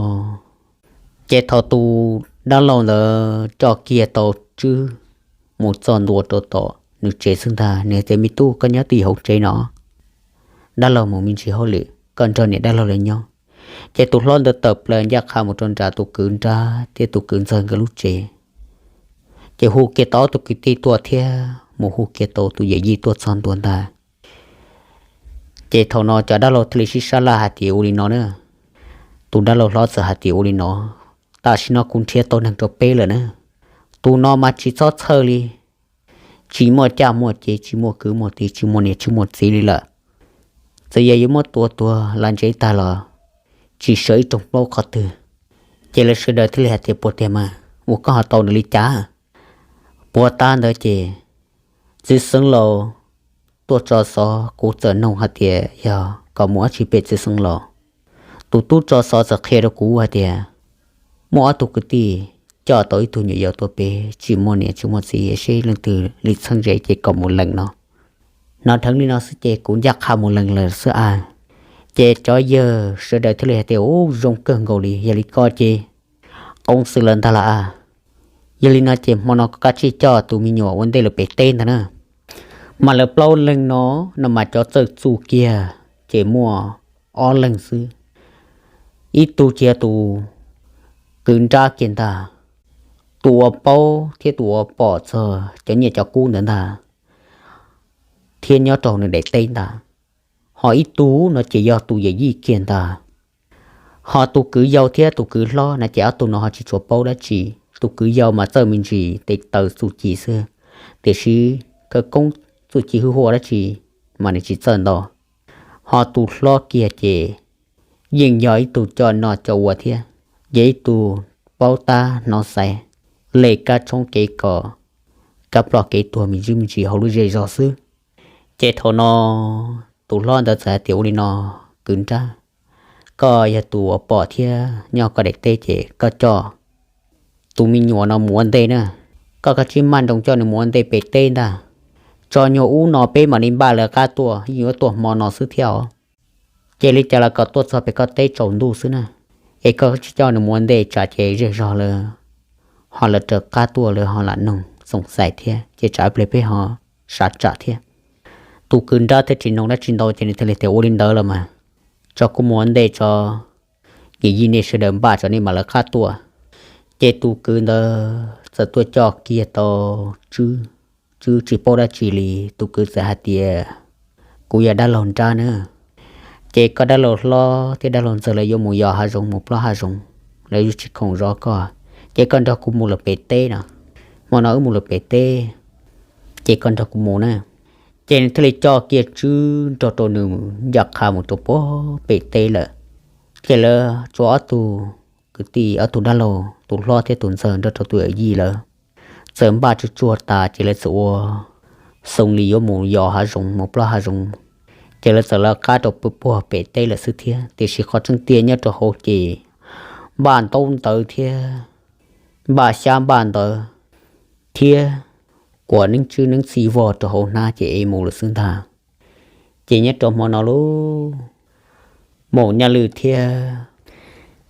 Ces thaum tus dab laug ntawd coj kiag tau Tswb mus txog ntua rau tom nws tsev xwb ntag, nws tias, Me tub, koj nyob twj ywm hauv tsev no, dab laug mus me ntsis hauj lwm, koj nrog niam dab laug lawv nyob. Ces tus hlob ntawd tawm plaws ncaj qha mus rau nram tus kwv Nrab thiab tus kwv Ntxawg nkawd lub tsev, ces hu kiag tau ob tug kwv tij tuaj thiab mus hu kiag tau tus yawm yij tuaj txog ntua ntag. Ces thaum no cov dab laug thiaj li sib sab laj hais tias, Ua li no na, tus dab laug hlob txawm hais tias, Ua li no, tam sim no kuv nrhiav tau neeg rau peb lawm na. Tus no mas tsis txhob txhawj li, tsis muaj caj muaj ces, tsis muaj kwv muaj tij, tsis muaj niam tsis muaj txiv li lawm. Txawm yog yuav muab tua tuag los ntsev tag los tsis sawv ib rooj plaub qhov twg. Ces lawv sawv daws thiaj li hais tias, Puas tiag mas, ua koj ho tau nws li cas? Puag ta ntawd ces txiv xeev laus tuaj tso xov, kuv txawm noog hais tias yog kom mus dab tsi pem txiv xeev laus. Tus tub tso xov txawm qhia rau kuv hais tias muaj ob tug kwv tij coj tau ib tug nyuam yaus tuaj pem, tsis muaj niam tsis muaj txiv, seb leej twg li txheeb ze ces kom mus lees no. Hnov dheev li no xwb ces kuv ncaj qha mus lees lawm xwb a. Ces cov yawg sawv daws thiaj li hais tias, Ub, zoo kawg nkaus li, yog li ko ces qoob xwm lawm ntag los a. Yog li no ces hmo no koj kav tsij coj tus me nyuam ua ntej lawm pem teb ntag na. Mas lawv plaub leeg no, no mas cov txawj txuj kiag ces muaj ob leeg xwb. Ib tug ces yog tus kwv Nrab kiag ntag, tus uas paub thiab tus uas pom txog cov nyiaj cov kub ntawd ntag, thiab nyob rau hauv nws daim teb ntag. Ho ib tug no ces yog tus yawm yij kiag ntag. Ho tus kwv yau thiab tus kwv hlob no ces ob tug no ho tsis tshua paub dab tsi. Tus kwv yau mas txawj me ntsis tes taw txuj ci xwb, tiam sis khawv koob txuj ci hwj huaj dab tsi mas nws tsis txawj ntau. Ho tus hlob kiag ces yeej yog ib tug coj noj coj ua thiab, yog ib tug paub tab hnov xaiv, lej kab tshoob kev kos, kab ploj kev tuag me ntsis me ntsis hauv lub zej zog xwb. Ces thaum no tus hlob ntawd txawm hais tias, Ua li no, kwv nrab, koj yog tus uas pom thiab nyob koj daim teb ces koj coj tus me nyuam no mus ua ntej na. Koj kav tsij maj nroos coj nws mus ua ntej pem teb ntag. Tso nyuag ub no peb mam li npaj lawv qab tuaj, yeej yuav tuaj hmo no xwb thiab os. Ces li cas los kom tuaj txog pem koj teb tsaus ntuj xwb na. Es koj tsis coj nws mus ua ntej tsam ces zej zog lawv ho lawv raws qab tuaj lawv ho lam noog xoom xais thiab ces tsam ib pliag peb ho sav tsam thiab. Tus kwv nrab thiaj tsis noog dab tsi ntau ces nws thiaj li tias, Ua li ntawd los mas, tso kuv mus ua ntej tso, niam yij nej sawv daws npaj tso nej mam lawv qab tuaj. Ces tus kwv ntawd txawm tuaj coj kiag tau Tswb. Tswb tsis paub dab tsi li, tus kwv txawm hais tias, Kuv yog dab laug nrab na, ces koj dab laug hlob thiab dab laug ntxawg lawv yuav mus yos hav zoov mus plob hav zoov, lawv yuav tsis khoom zov koj, ces koj nrog kuv mus lawm pem teb no. Hmo no wb mus lawm pem teb, ces koj nrog kuv mus na. Ces nws thiaj li coj kiag Tswb nrog rau nws ncaj qha mus rau puag pem teb lawm. Ces lawv tsuas ob tug kwv tij, ob tug dab laug, tus hlob thiab tus ntxawg nrog rau tus yawm yij lawv txawm npaj tsuag tsuag tas ces lawv txawm ua xoo li yuav mus yos hav zoov mus plob hav zoov, ces lawv txawm lawv qab rau puag pem teb lawm xwb thiab. Tiam sis qhov tseeb tiag nyob rau hauv ces npaj ntaub ntawv thiab npaj xyab npaj ntawv thiab kuam neeb tswb neeb txiv vog rau hauv hnab ces ev mus lawm xwb ntag. Ces nyob rau hmo no lauj, Maum Nyaj Lwj thiab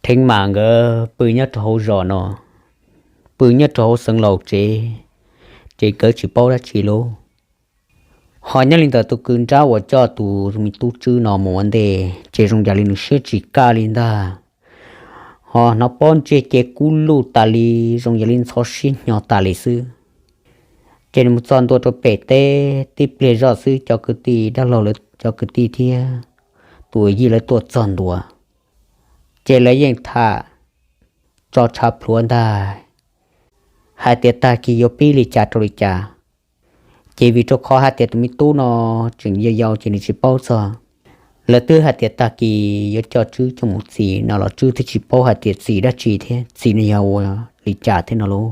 Theeb Mas nkawd pw nyob rau hauv zos no, pw nyob rau hauv xeev laus tsev, ces nkawd tsis paub dab tsi lauj. Ho nyob li ntawd tus kwv nrab uas coj tus me tub Tswb no mus ua ntej ces zoo yam li nws siab tsis kaj li ntag. Ho hnov pob ntseg ces kub lug tas li, zoo yam li ntxhov siab hnyo tas li xwb. Ces nws mus txog ntua rau pem teb tib pliag zoj xwb cov kwv tij dab laug lawv cov kwv tij thiab tus yij lawv tuaj txog ntua, ces lawv yeej tham tso tshav plhuav ntag, hais tias tag kis yuav pib li cas rau li cas. Ces vim rau qhov hais tias tus me tub no tseem yau yau ces nws tsis paub txog. Lawv twb hais tias tag kis yuav coj Tswb coj mus txis no los Tswb twb tsis paub hais tias txis dab tsi thiab txis no yog ua li cas thiab no lauj.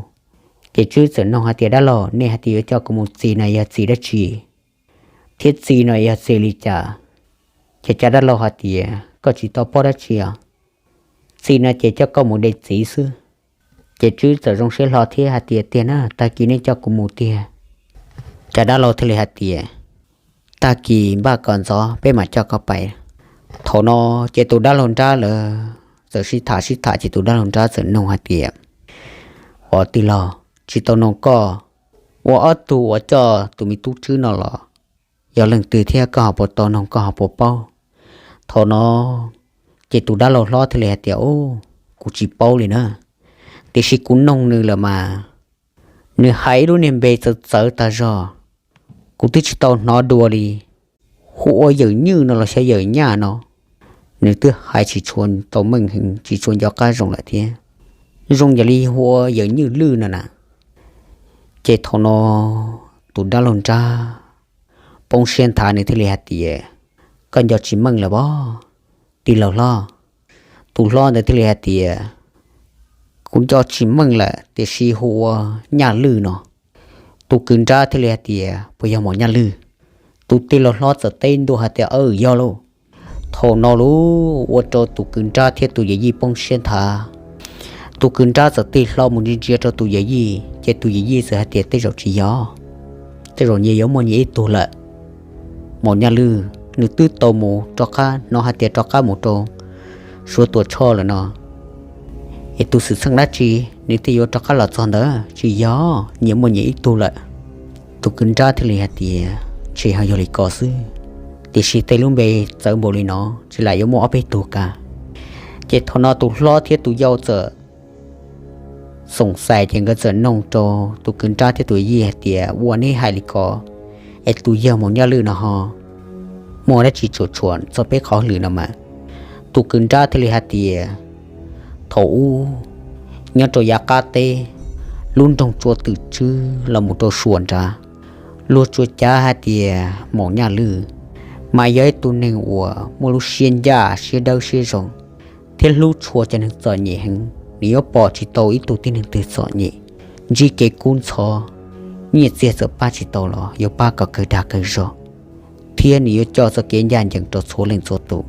Ces Tswb txawm nug hais tias, Dab laug, nej hais tias yuav coj kuv mus txis no yog txis dab tsi? Thiab txis no yog txis li cas? Ces cov dab laug hais tias, Koj tsis tau paub dab tsi os. Txis no ces coj koj mus de txiv xwb. Ces Tswb txawm zoo siab hlo thiab hais tias, Tiag na, tag kis nej coj kuv mus tiag. Cov dab laug thiaj li hais tias, Tag kis npaj kom ntxov peb mam coj koj pais. Thaum no ces tus dab laug nrab lawv txawm sib tham sib tham ces tus dab laug nrab txawm nug hais tias, Ua tij laug, tsis tau noog koj, ua ob tug uas coj tus me tub Tswb no los yog leej twg thiab koj ho puas tau noog koj ho puas paub? Thaum no ces tus dab laug hlob thiaj li hais tias, Ub, kuv tsis paub li na, tiam sis kuv noog nws lawm mas, nws hais ib lub niag npe txawv txawv tag zog, kuv twb tsis tau hnov dua li. Hu ua Yawm Nywj no los xyov Yawm Nyaj no, nws twb hais tsis tshua tau meej heev tsis tshua nco qab zoo lawm thiab, zoo yam li hu ua Yawm Nywj Lwj no na. Ces thaum no tus dab laug nrab poob siab nthav nws thiaj li hais tias, Koj nco tsis meej lawm pob, tij laug hlob? Tus hlob ntawd thiaj li hais tias, Kuv nco tsis meej lawm tiam sis hu ua Nyaj Lwj no. Tus kwv nrab thiaj li hais tias, Puas yog Maum Nyaj Lwj? Tus tij laug hlob txawm teb ntua hais tias, Aw, yog lauj. Thaum no lauj, ua rau tus kwv nrab thiab tus yawm yij poob siab nthav. Tus kwv nrab txawm tig hlo mus ntsia ntsia rau tus yawm yij ces tus yawm yij txawm hais tias, Tej zaum tsis yog, tej zaum nyias yuav muaj nyias ib tug lawm. Maum Nyaj Lwj nws twb tau mus rov qab, hnov hais tias rov qab mus rau Suav Tuam Tshoj lawm no, es tus xwm txheej dab tsi nws thiaj yuav rov qab los txog ntawd? Tsis yog, nyias muaj nyias ib tug lawm. Tus kwv nrab thiaj li hais tias, Tsis ho yog li ko xwb, tiam sis tej lub npe txawv npaum li no tsis lam yuav muaj ob peb tug ka. Ces thaum no tus hlob thiab tus yau txawm xoom xais ces nkawd txawm noog rau tus kwv nrab thiab tus yij hais tias, Ua neb hais li ko es tus yawg Maum Nyaj Lwj no ho muaj dab tsi tshua tshuam txog peb qhov lwm no mas? Tus kwv nrab thiaj li hais tias, Thaum ub nyob rau yav qab teb, lub nroog Tsua Twm Tswb los mus rau Suav nrad, luag tsuas cav hais tias Maum Nyaj Lwj mas yog ib tug neeg uas muaj lub siab ncaj siab dawb siab zoo thiab hlub tshua cov neeg txom nyem heev. nws yuav pom tsis tau ib tug tib neeg twg txom nyem, ntsib kev kub ntxhov, nyiaj txiag txawm pab tsis tau los yuav pab kom kawg dag kawg zog, thiab nws yuav coj txoj kev ncaj ncees rau txhua leej txhua tus.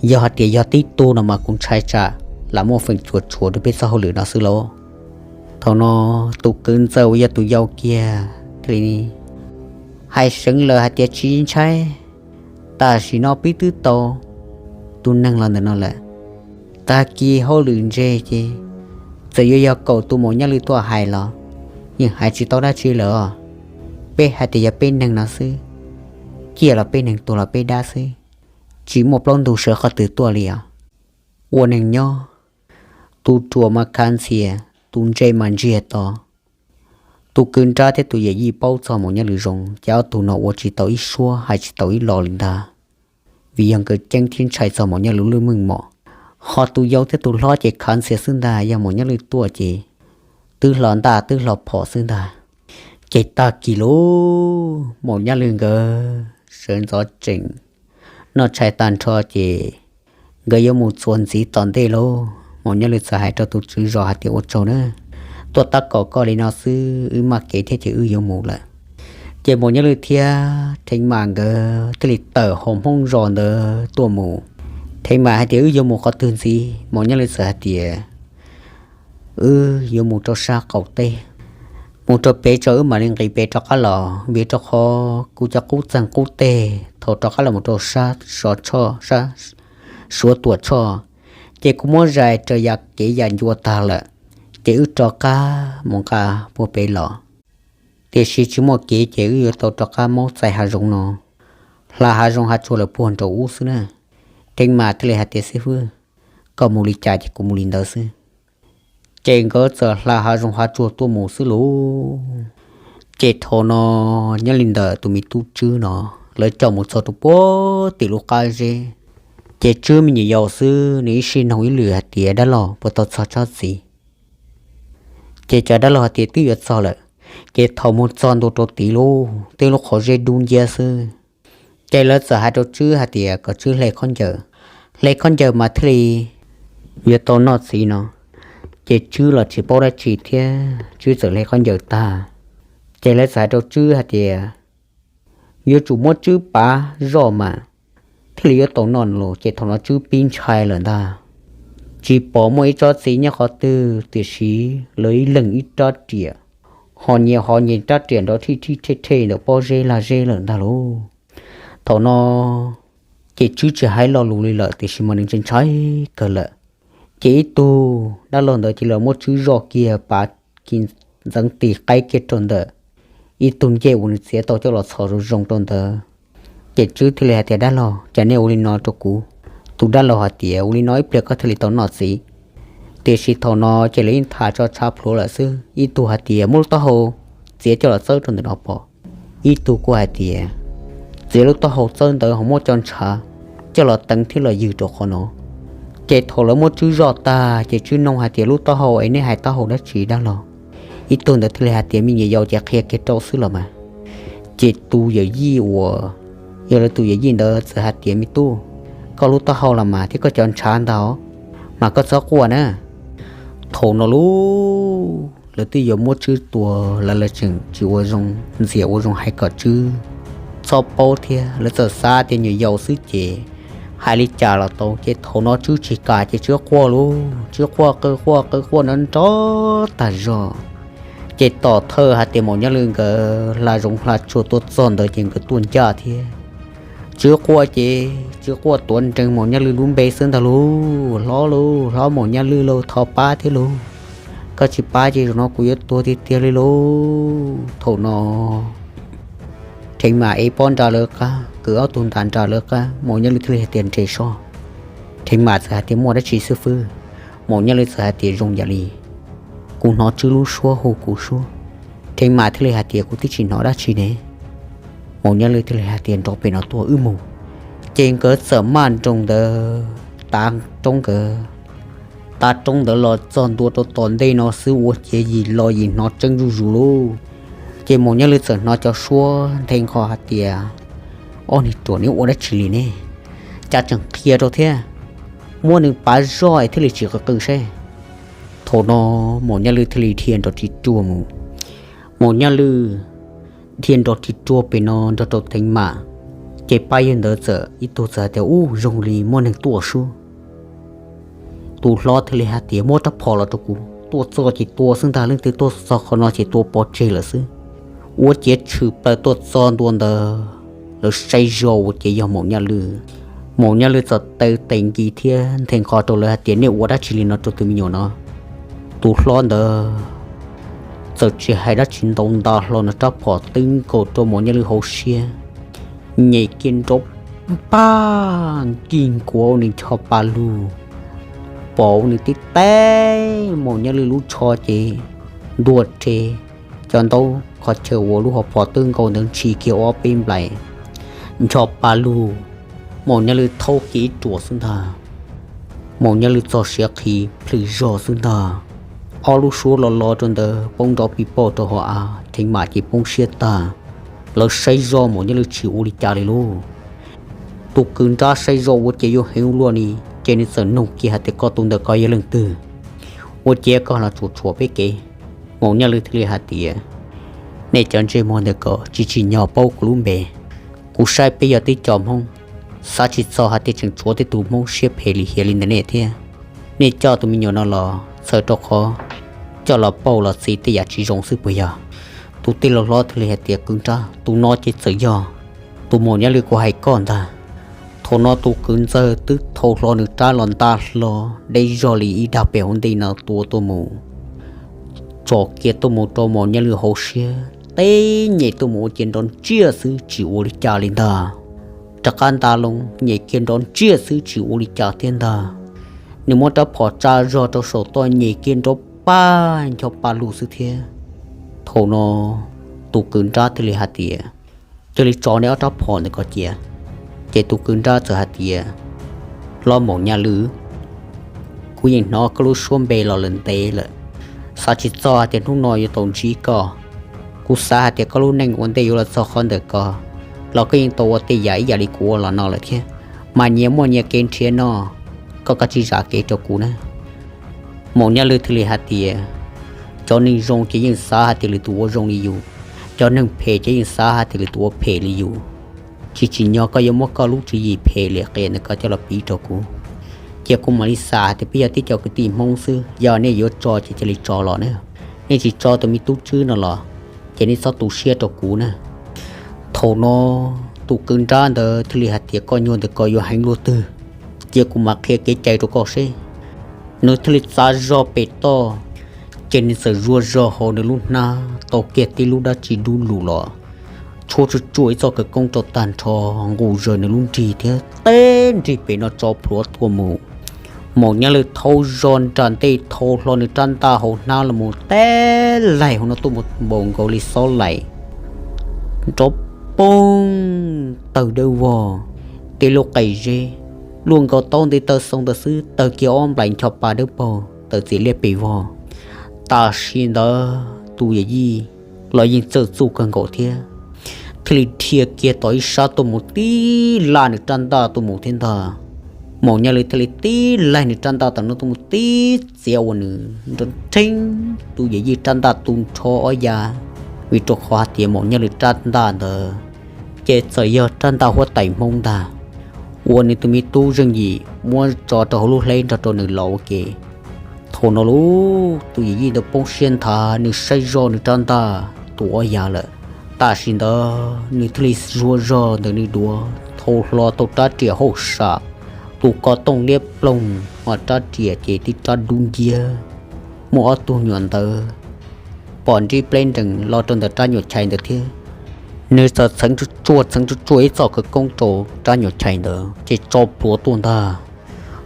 Yog hais tias yog tib tug no mas kuv ntshai tsam lam muaj feem cuam tshuam rau peb txoj hauj lwm no xwb lauj. Thaum no tus kwv ntxawm uas yog tus yau kiag thiaj li hais seev lawm hais tias, Tsis ntshai, tam sim no peb twb tau tus neeg los ntawm no lawm. Tag kis hauj lwm ntse ces txawm yuav yog kaum tus Maum Nyaj Lwj tuaj hais los yeej hais tsis tau dab tsi lawm os. Peb hais tias yog peb neeg no xwb, ciaj los peb neeg, tuag los peb dab xwb, tsis muaj plaub ntug sawv qhov twg tuaj li os. Ua neeg nyob, tus ruam mas khav ntxhias, tus ntse mas ntsiag to. Tus kwv nrab thiab tus yawm yij paub txog Maum Nyaj Lwj zoo, ces ob tug no ua tsis tau ib suab hais tsis tau ib lo li ntag, vim yog nkawd ceeb thiab ntshai txog Maum Nyaj Lwj lub meej mom. Ho tus yau thiab tus hlob ces khav ntxhias xwb ntag, yog Maum Nyaj Lwj tuaj ces twb hlo ntaj twb hlo phom xwb ntag. Ces tag kis lub Maum Nyaj Lwj nkawd sawv ntxov tsees noj tshais tag nrho ces nkawd yuav mus txuas ntxiv tom ntej lauj. Maum Nyaj Lwj txawm hais rau tus tswv zos hais tias, Ua tsaug na, tuaj tab kaum koj li no xwb wb maj kev thiab ces wb yuav mus lawm. Ces Maum Nyaj Lwj thiab Theev Mas nkawd thiaj li tawm hauv Hmoob zos ntawd tuaj mus. Theev Mas hais tias, Wb yuav mus qhov twg ntxiv? Maum Nyaj Lwj txawm hais tias, Wb yuav mus rau sab qaum teb, mus rau pem tso wb mam li nqis pem rov qab los, vim rau qhov kuv cov qub txeeg qub teg thaum rov qab los mus rau sab Suav Tshoj, sab Suav Tuam Tshoj, ces kuv muab zais raws yav kev yam ncua tag lawm, ces wb rov qab mus nqa puag pem los. Tiam sis tsis muaj kev ces wb yuav tau rov qab maub txais hav zoov no, hla hav zoov hav tsuag lawm puag nraum ub xwb na. Theev Mas thiaj li hais tias, Xib fwb, koj mus li cas ces kuv mus li ntawd xwb. Ces nkawd txawm hla hav zoov hav tsuag tuaj mus xwb lauj. Ces thaum no nyob li ntawm tus me tub Tswb no, lawv coj mus txog rau puag tim lub qab zeb. Ces Tswb me nyuam yaus xwb, nws ib sij noog ib lwm hais tias, Dab laug, puas tau txog tsob txiv? Ces cov dab laug hais tias, Twb yuav txog lawm. Ces thaum mus txog ntua rau tid lauj, twb lub qhov zeb dub nciab xwb. Ces lawv txawm hais rau Tswb hais tias kom Tswb hle khaub ncaws, hle khaub ncaws mas thiaj li yuav tau noj txiv no. Ces Tswb los tsis paub dab tsi thiab, Tswb txawm hle khaub ncaws tag. Ces lawv txawm hais rau Tswb hais tias, Yuav tsum muab Tswb pav zoj mas thiaj li yuav tau noj los. Ces thaum no Tswb pib ntshai lawm ntag, tsis pom muaj ib tsob txiv nyob qhov twg, tiam sis lawv ib leeg ib rab riam, ho nyias ho nyias rab riam nrov thij thij thej thej ntawm pob zeb lag zeb lawm ntag lauj. Thaum no ces Tswb tsis hais lo lus li lawm, tiam sis mas nws ntshai ntshai kawg lawm. Ces ib tug dab laug ntawd cia li muab Tswb zoj kiag pav kis ntxeev tis qaib kiag rau ntawm ib tug ncej uas nws txiav tau coj los txhos zoo zoo rau ntawd. Ces Tswb thiaj li hais tias, Dab laug, cas nej ua li no rau kuv? Tus dab laug hais tias, Ua li no ib pliag koj thiaj li tau noj txiv. Tiam sis thaum no ces lawv yeej tham tso tshav plhuav lawm xwb. Ib tug hais tias, Muab lub taub hau txiav coj los txawb rau ntawm no pom. Ib tug kuj hais tias, Txiav lub taub hau txawb ntawd ho muab cov ntshav coj los teev thiab los ywg rau qhov no. Ces thaum lawv muab Tswb zoj tag ces Tswb noog hais tias, Lub taub hau es nej hais taub hau dab tsi dab laug? Ib tug ntawd thiaj li hais tias, Me nyuam yaus ces qhia kiag rau xwb los mas. Ces tus yawm yij uas yog lawv tus yawm yij ntawd txawm hais tias, Me tub, koj lub taub hau los mas thiab koj cov ntshav ntag, mas koj txhob quaj na. Thaum no lauj, lawv twb yuav muab Tswb tua, lawv lawv tseem tsis ua zoo ntxias ua zoo hais kom Tswb txhob paub thiab. Lawv txawm xav tias nyuam yaus xwb ces hais li cas los tau. Ces thaum no Tswb tsis kam ces Tswb quaj lauj, Tswb quaj qw quaj qw quaj nrov nrov tag zog. Ces tom thawj hais tias Maum Nyaj Lwj nkawd hla zoov hla tsuag tuaj txog ntawd ces nkawd tuaj ncaj thiab. Tswb quaj ces Tswb quaj tuav nrees Maum Nyaj Lwj lub npe xwb ntag lauj, Hlob lauj, hlob Maum Nyaj Lwj lauj, thov pab thiab lauj. Koj tsis pab ces zaum no kuv yuav tuag tiag tiag li lauj. Thaum no Theev Mas ev pob nra lawv qab, kwv ob tug ntas nra lawv qab, Maum Nyaj Lwj thiaj li hais tias, Nres soj. Theev Mas txawm hais tias, Muaj dab tsi xib fwb? Maum Nyaj Lwj txawm hais tias, Zoo yam li kuv hnov Tswb lub suab hu kuv suab. Theev Mas thiaj li hais tias, Kuv twb tsis hnov dab tsi ne. Maum Nyaj Lwj thiaj li hais tias, Nrov pem no tuaj wb mus. Ces nkawd txawm maj nroos ntawd tav roob nkawd, tav roob ntawd los txog ntua rau tom ntej no xwb ua ciav yim los yim hnov tseeb zuj zus lauj. Ces Maum Nyaj Lwj txawm hnov cov suab nthe nqho hais tias, Ob niag ruam, neb ua dab tsi li ne? Cas tseem qhia rau thiab, muab nws pav zoj es thiaj li tsis qw qw seb. Thaum no Maum Nyaj Lwj thiaj li dhia nrov ris ruag mus. Maum Nyaj Lwj dhia nrov ris ruag pem no nrog rau Theev Mam, ces pab yawg ntawd txawm ib tug txawm hais tias, Ub, zoo li muaj neeg tuaj sub. Tus hlob thiaj li hais tias, Muab rab phom los rau kuv, tuaj txog ces tua xwb ntag, leej twg tuaj txog qhov no ces tua pov tseg lawm xwb. Ua ciav tshwm plaws tuaj txog ntua ntawd, lawv saib zog ua ciav yog Maum Nyaj Lwj. Maum Nyaj Lwj txawm taw tes nkis thiab nthe nqho rau lawv hais tias, Nej ua dab tsi li no rau tus me nyuam no? Tus hlob ntawd txawm tsis hais dab tsi ntau, nta hlo nws rab phom twb nkaus rau Maum Nyaj Lwj hauv siab, nyem kiag nrov paj nkig nkuav ua nws ncho pa lug, pom ua nws tib teb Maum Nyaj Lwj lub tsho ces ntuag rhe, cov ntaub qhov chaw uas lub hauv phom twb nkaus ntawd ntshis kiag ob peb nplais, ncho pa lug, Maum Nyaj Lwj thaub kiag ib ruam xwb ntag. Maum Nyaj Lwj txog siav qhi plhws zog xwb ntag. Ob lub suab lo lo rau ntawd poob nrov pis pauj rau hauv av, Theev Mam ces poob siab tag. Lawv saib zog Maum Nyaj Lwj tsis ua li cas li lauj. Tus kwv nrab saib zog ua ciav yuav heev ua luaj li, ces nws txawm nug kiag hais tias, Koj tus ntawm ko yog leej twg? Ua ciav koj los tsuam tsuam peb kev. Maum Nyaj Lwj thiaj li hais tias, Nej cov ntsej muag ntawm ko tsis tsim nyog paub kuv lub npe. Kuv saib peb yog tib co Hmoob, xav tsis txog hais tias tseem tshuav tej tus Hmoob siab phem lim hiam li ntawm nej thiab. Nej coj tus me nyuam no los txhawm rau qhov coj los pauj los txi tej yam tsis zoo xwb puas yog? Tus tij laug hlob thiaj li hais tias, Kwv nrab, tus no ces txawm yog tus Maum Nyaj Lwj kuv hais koj ntag. Thaum no tus kwv ntxawg twb thau hlo nws rab los nta hlo deb zog li ib dag pem hauv ntej no tua tuaj mus, tsom kiag tuaj mus rau Maum Nyaj Lwj hauv siab, teb nyem tuaj mus ua ciav nrov ntsiag xwb tsis ua li cas li ntag. Rov qab nta loo nyem kiag nrov ntsiag xwb tsis ua li cas thiab ntag. Nws muab rab phom tsa zog rau saum toj nyem kiag nrov paj ncho pa lug xwb thiab. Thaum no tus kwv nrab thiaj li hais tias, Cia li tso nej ob rab phom ntawm ko cia. Ces tus kwv nrab txawm hais tias, Hlob Maum Nyaj Lwj, kuv yeej hnov koj lub suab npe los lawm ntev lawm, xav tsis txog hais tias hnub no yuav tau ntsib koj. Kuv xav hais tias koj lub neej ua ntej yuav los txog qhov ntawm ko, los koj yeej tau ua tej yam ib yam li kuv ua los no lawm thiab, mas nyias muaj nyias kev nrhiav noj, koj kav tsij zam kev rau kuv na. Maum Nyaj Lwj thiaj li hais tias, Cov neeg zoo ces yeej xav hais tias lwm tus ua zoo li yus, cov neeg phem ces yeej xav hais tias lwm tus ua phem li yus. Tsis tsim nyog koj yuav muab koj lub tswv yim phem liam qias ntawm ko coj los piv rau kuv. Cia kuv mam li xav hais tias peb yog tib co kwv tij Hmoob xwb, yog nej yuav tso ces cia li tso los na. Nej tsis tso tus me tub tswb no los, ces nej txhob tu siab rau kuv na. Thaum no tus kwv nrab ntawd thiaj li hais tias, Koj nyuag ntawm ko yuav heev luaj twg, cia kuv mam qhia kev cai rau koj seb. Nws thiaj li txav zog pem toj, ces nws txawm zuaj zog hauv nws lub hnab tau kiag tib lub dab tsi dub lug los, tshuab tsuj tsuaj ib txoj khawv koob rau tag nrho, nqus zaws nws lub nrig thiab teb nrig pem no tso plhuav tuaj mus. Maum Nyaj Lwj thaub zog nram ntej thau hlo nws rab ntaj hauv hnab los mus teb laig hauv no tuaj mus npaum nkaus li xob laim, nrov poob tawg dawb vog, tej lub qe zeb luaj nkaus taub nti taw xoo ntawd xwb tawg kiag ob nplais ncho pa dawb paug tawm txias liab pes vog. Tam sim ntawd tus yawm yij los yeej txawj txuj kawg nkaus thiab, thiaj li dhia kiag tom ib sab tuaj mus tib laj nws rab ntaj tuaj mus thiab ntag. Maum Nyaj Lwj thiaj li tib laig nws rab ntaj tom no tuaj mus tib txiav ua nws nrov nrheeb tus yawm yij rab ntaj tu nrho ob yav, vim rau qhov hais tias Maum Nyaj Lwj rab ntaj ntawd ces txawm yog rab ntaj huab tais Hmoob ntag, uas nws tus me tub Zeej Yim muab tso rau hauv lub hleb nrog rau nws los ua ke. Thaum no lauj, tus yawm yij ntawd poob siab nthav, nws saib zog nws rab ntaj tu ob yav lawm. Tam sim ntawd nws thiaj li zuaj zog ntawm nws duav thau hlo tau rab riam hauj sam, tus ko tooj liab ploog, ho rab riam ces tib rab dub nciab, muaj ob tug nyuam ntawd pom nrib pleb nrees los rau ntawm rab nyuam chais ntawd thiab. Nws txawm txheev tsuj tsuaj txheev tsuj tsuaj ib txoj khawv koob rau rab nyuam chais ntawd ces tso plhuav tuaj ntag.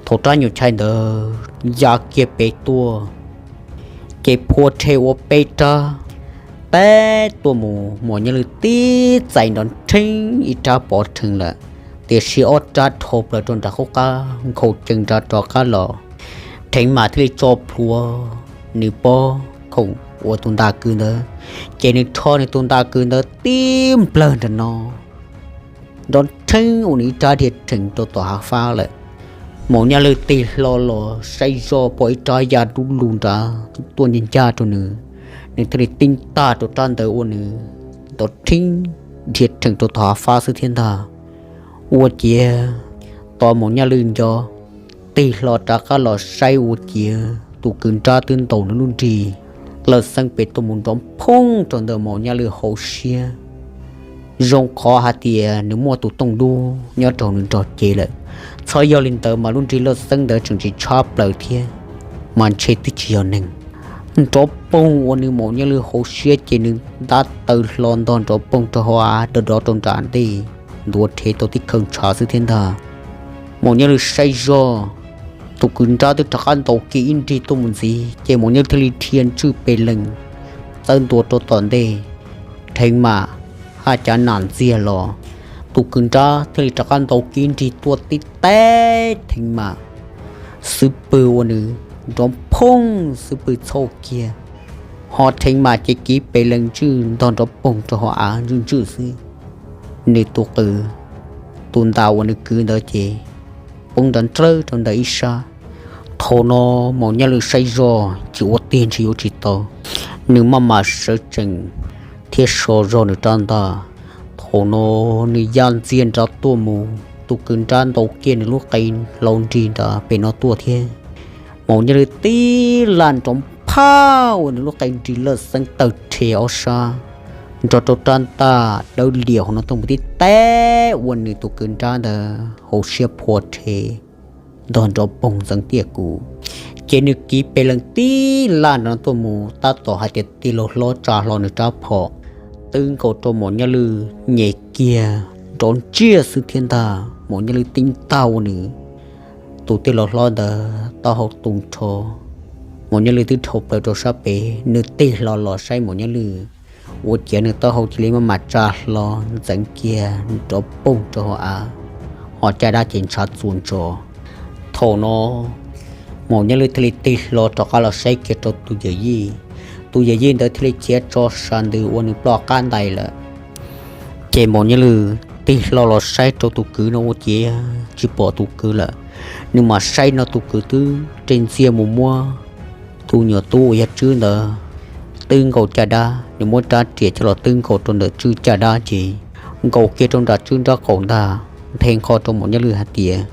Thaum rab nyuam chais ntawd ya kiag pem tuaj, ces phua rhe ua peb rab, teb tuaj mus Maum Nyaj Lwj tib txais nrov nrheeb ib rab pov rhees lawm, tiam sis ob rab dhau plaws rau nram qub qab nkhaus cees nrov rov qab los. Theev Mam thiaj li tso plhuav nws pob khoom uas tus nta kws ntawd, ces nws rho nws tus nta kws ntawd tib nplawg nram no, nrov nrheeb ua nws ib rab dhia rhees rau tom hav fab lawm. Maum Nyaj Lwj tig hlo los saib zoj pom ib rab ya dub lug nrad tuaj ncaj ncaj rau nws, nws thiaj li tib tag rau rab ntawd ua nws nrov rheeb dhia rheem rau tom hav fab xwb thiab ntag. Ua ciav tos Maum Nyaj Lwj nco tig hlo rov qab los saib ua ciav tus kwv nrab twb ntaus nws lub nrig lawj xeeb pem tuaj mus nrov phooj rau ntawm Maum Nyaj Lwj hauv siab. Zoo qhov hais tias nws muaj tus tooj dub nyob rau nws nrog cev lawm, txhob yog li ntawd mas lub nrig lawj xeeb ntawd tseem tsis tshab plaws thiab, mas ntshe twb tsis yog neeg. Nrov poog ua nws Maum Nyaj Lwj hauv siab ces nws ntab taw hlo ntog nrov poog rau hauv av dov dov rau nram ntej, ntuav rhe tau tib khaw ntshav xwb thiab ntag. Maum Nyaj Lwj saib zoj, tus kwv nrab twb rov qab ntaus kiag ib nrig tuaj mus ntxiv ces Maum Nyaj Lwj thiaj li dhia ntswj pes lees txawb ntua rau tom ntej. Dheev mam haj cav nam ntxiag los, tus kwv nrab thiaj li rov qab ntaus kiag ib nrig tuaj tib teb dheev mam xub pwg ua nws nrov phooj xub pwg txhauj kiag, ho dheev mam ces kiv pes lees ntswj ntog nrov poog rau hauv av ntswj ntswj xwb. Nws tus kwv, tus ntas uas nws kwv ntawd ces poob nrov nrawj rau ntawm ib sab. Thaum no Maum Nyaj Lwj saib zoj ces ua tiag ntshe yuav tsis tau, nws maj mam sawv tsees thiab so zog nws rab ntaj. Thaum no nws ya ntxiag nrad tuaj mus, tus kwv nrab ntaus kiag nws lub qe hlau nrig nrad pem no tuaj thiab. Maum Nyaj Lwj tib laj nrov phaj ua nws lub qe nrig lawj xeeb tawg rhe ob sab, nrog rau rab ntaj dawb liam hauv no tuaj mus tib teb ua nws tus kwv nrab ntawd hauv siab phua rhe ntog nrov poog ntxeev tiaj kuv. Ces nws kiv pes lees tib laj nrad tuaj mus tab tom hais tias tig laug hlob tsa hlo nws rab phom, twb nkaus rau Maum Nyaj Lwj nyem kiag nrov ntsiag xwb thiab ntag. Maum Nyaj Lwj tib tag ua nws tus tij laug hlob ntawd taub hau tu nrho. Maum Nyaj Lwj twb dhau plaws rau sab pem, nws tig hlo los saib Maum Nyaj Lwj, ua ciav nws taub hau cia li maj mam tsa hlo ntxeev kiag nrov poog rau hauv av, ho caj dab ces ntshav txuas ntsos. Thaum no Maum Nyaj Lwj thiaj li tig hlo rov qab los saib kiag rau tus yawm yij. Tus yawm yij ntawd thiaj li khiav tso sas ntws ua nws ploj qab ntais lawm. Ces Maum Nyaj Lwj tig hlo los saib rau tus kwv no ua ciav tsis pom tus kwv lawm. Nws mam saib no tus kwv twb reg ntxiag mus muab tus nyuam tub uas yog Tswb ntawd twb nkaus caj dab, nws muab rab riam coj los twb nkaus rau ntawm Tswb caj dab ces nkaus kiag rau nram Tswb nraub qaum ntag, nthe nqho rau Maum Nyaj Lwj hais tias,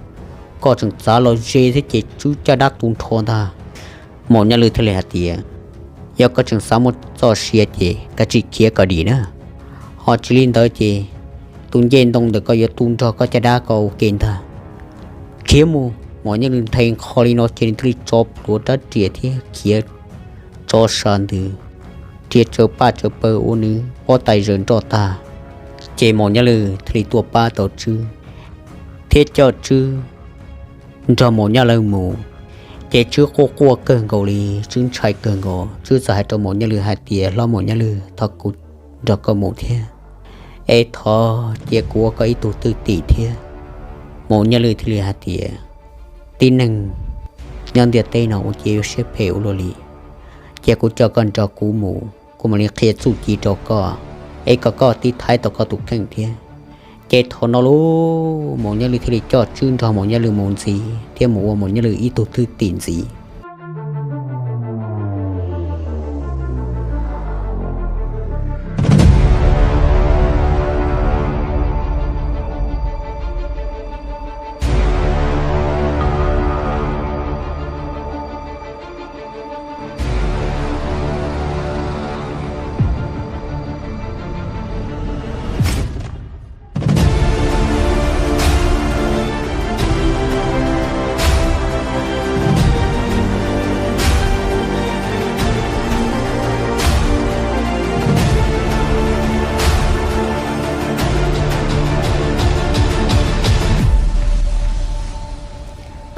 koj tseem txav los ze thiab ces Tswb caj dab tu nrho ntag. Maum Nyaj Lwj thiaj li hais tias, yog koj tseem xav muaj txoj sia ces kav tsij khiav kom dim na, ho tsis li ntawd ces tus ncej ntoo ntawm koj yuav tu nrog koj caj dab ko ua ke ntag. Khiav mus. Maum Nyaj Lwj nthe nqho li no ces nws thiaj li tso plhuav rab riam thiab khiav tso sas ntws, riam tsawv paj tsawv pawg ua nws pob tais zaws nroj tag. Ces Maum Nyaj Lwj thiaj li tuaj pab tau Tswb thiab coj Tswb nrog Maum Nyaj Lwj mus. Ces Tswb quaj quaj kawg nkaus li, Tswb ntshai kawg nkaus, Tswb txawm hais rau Maum Nyaj Lwj hais tias, hlob Maum Nyaj Lwj, thov kuv nrog koj mus thiab, es thov cia kuv ua koj ib tug thwj tim thiab. Maum Nyaj Lwj thiaj li hais tias, tib neeg nyob ntiaj teb no ua ciav yuav siab phem ua luaj li, cia kuv coj koj nrog kuv mus, kuv mam li qhia txuj ci rau koj, es kom koj tib thaiv tau koj tus kheej thiab. Ces thaum no lauj, Maum Nyaj Lwj thiaj li coj Tswb nrog Maum Nyaj Lwj mus ntxiv thiab mus ua Maum Nyaj Lwj ib tug thwj tim ntxiv.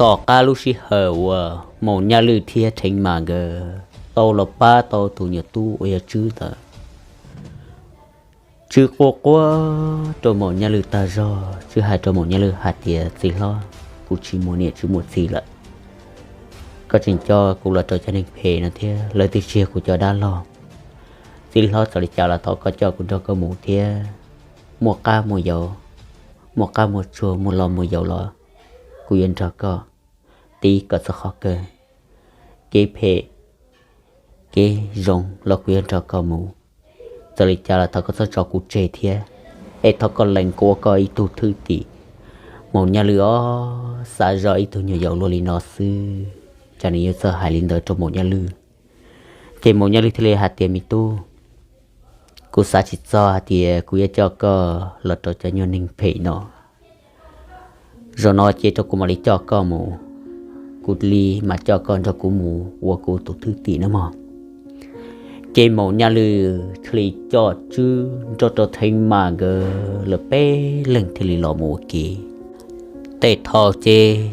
Tom qab lub sij hawm uas Maum Nyaj Lwj thiab Theev Mas nkawd tau los pab tau tus nyuam tub uas yog Tswb ntawd, Tswb quaj quaj rau Maum Nyaj Lwj tag zog, Tswb hais rau Maum Nyaj Lwj hais tias, txiv hlob, kuv tsis muaj niam tsis muaj txiv lawm, koj tseem coj kuv los rau cov neeg phem no thiab, lawv twb tsis yog kuv cov dab laug. Txiv hlob, txawm li cas los thov koj coj kuv nrog koj mus thiab, muaj qab muaj yau, muaj qab muaj tsuag, muaj lo muaj yaus los kuv yuav nrog koj. tib kom txog qhov kawg. Kev phem kev zoo los kuv yuav nrog koj mus. Txawm li cas los thov koj txhob tso kuv tseg thiab, es thov koj lees kuv ua koj ib tug thwj tim. Maum Nyaj Lwj ob xav zoj ib tug nyuam yaus luaj li no xwb, cas nws yuav txawj hais li ntawd rau Maum Nyaj Lwj. Ces Maum Nyaj Lwj thiaj li hais tias, me tub, kuv xav tsis txog hais tias kuv yuav coj koj los rau cov nyuag neeg phem no. Zaum no cia rau kuv mam li coj koj mus, kuv li mam coj koj nrog kuv mus ua kuv tus thwj tim na mog. Ces Maum Nyaj Lwj thiaj li coj Tswb nrog rau Theev Mas nkawd lawv peb leeg thiaj li los mus ua ke. Tej thaum ces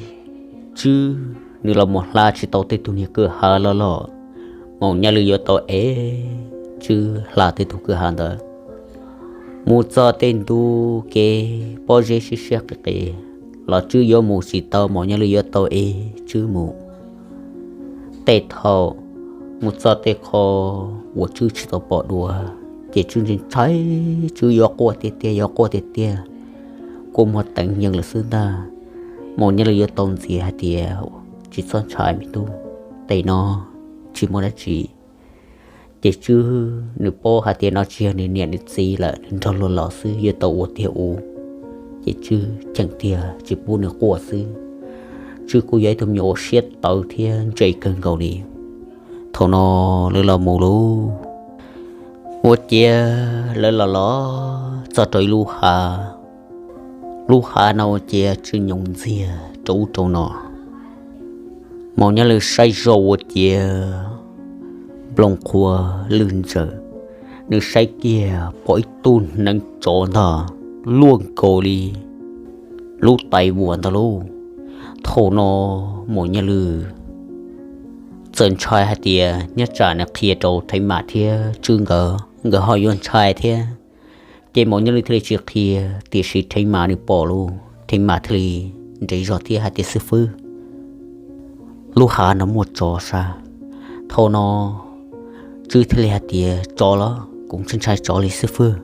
Tswb nws los mus hla tsis tau tej tug niag kwj ha loj loj, Maum Nyaj Lwj yuav tau ev Tswb hla tej tug kwj ha ntawd. Mus txog tej ntu kev pob zeb siab siab qis qis los Tswb yuav mus tsis tau, Maum Nyaj Lwj yuav tau ev Tswb mus. Tej thaum mus txog tej qho uas Tswb tsis tau pom dua, ces Tswb ntshai ntshai, Tswb yuav quaj tiag tiag, yuav quaj tiag tiag, kua muag teev yees lawm xwb ntag. Maum Nyaj Lwj yuav tau ntxias hais tias, tsis txhob ntshai me tub, tej no tsis muaj dab tsi. Ces Tswb nws paub hais tias no tsis yog nws niam nws txiv lawm, nws nrog luag los xwb, yuav tau ua tiag ua. Ces Tswb cheem tiag tsis pub nws quaj xwb. Tswb kuj yog ib tug me nyuam uas siab tawv thiab ntse kawg nkaus li. Thaum no lawv los mus lauj, ua ciav lawv los los txog rau ib lub hav. Lub hav no ua ciav tsw nyoos ntxiag rau ub rau no. Maum Nyaj Lwj saib zoj ua ciav nplooj qhuav lwj ntsaws, nws saib kiag pom ib tug hneev tsov ntag, luaj nkaus li lub tais vuas ntag lauj. Thaum no Maum Nyaj Lwj txawm ntshai hais tias nyob tsam nws qhia rau Theev Mas thiab Tswb nkawd, nkawd ho yuav ntshai thiab. Ces Maum Nyaj Lwj thiaj li tsis qhia, tiam sis Theev Mas nws pom lauj, Theev Mas thiaj li nres zog thiab hais tias, xib fwb, lub hav no muaj tsov sab. Thaum no Tswb thiaj li hais tias, tsov los? Kuv tsis ntshai tsov li xib fwb.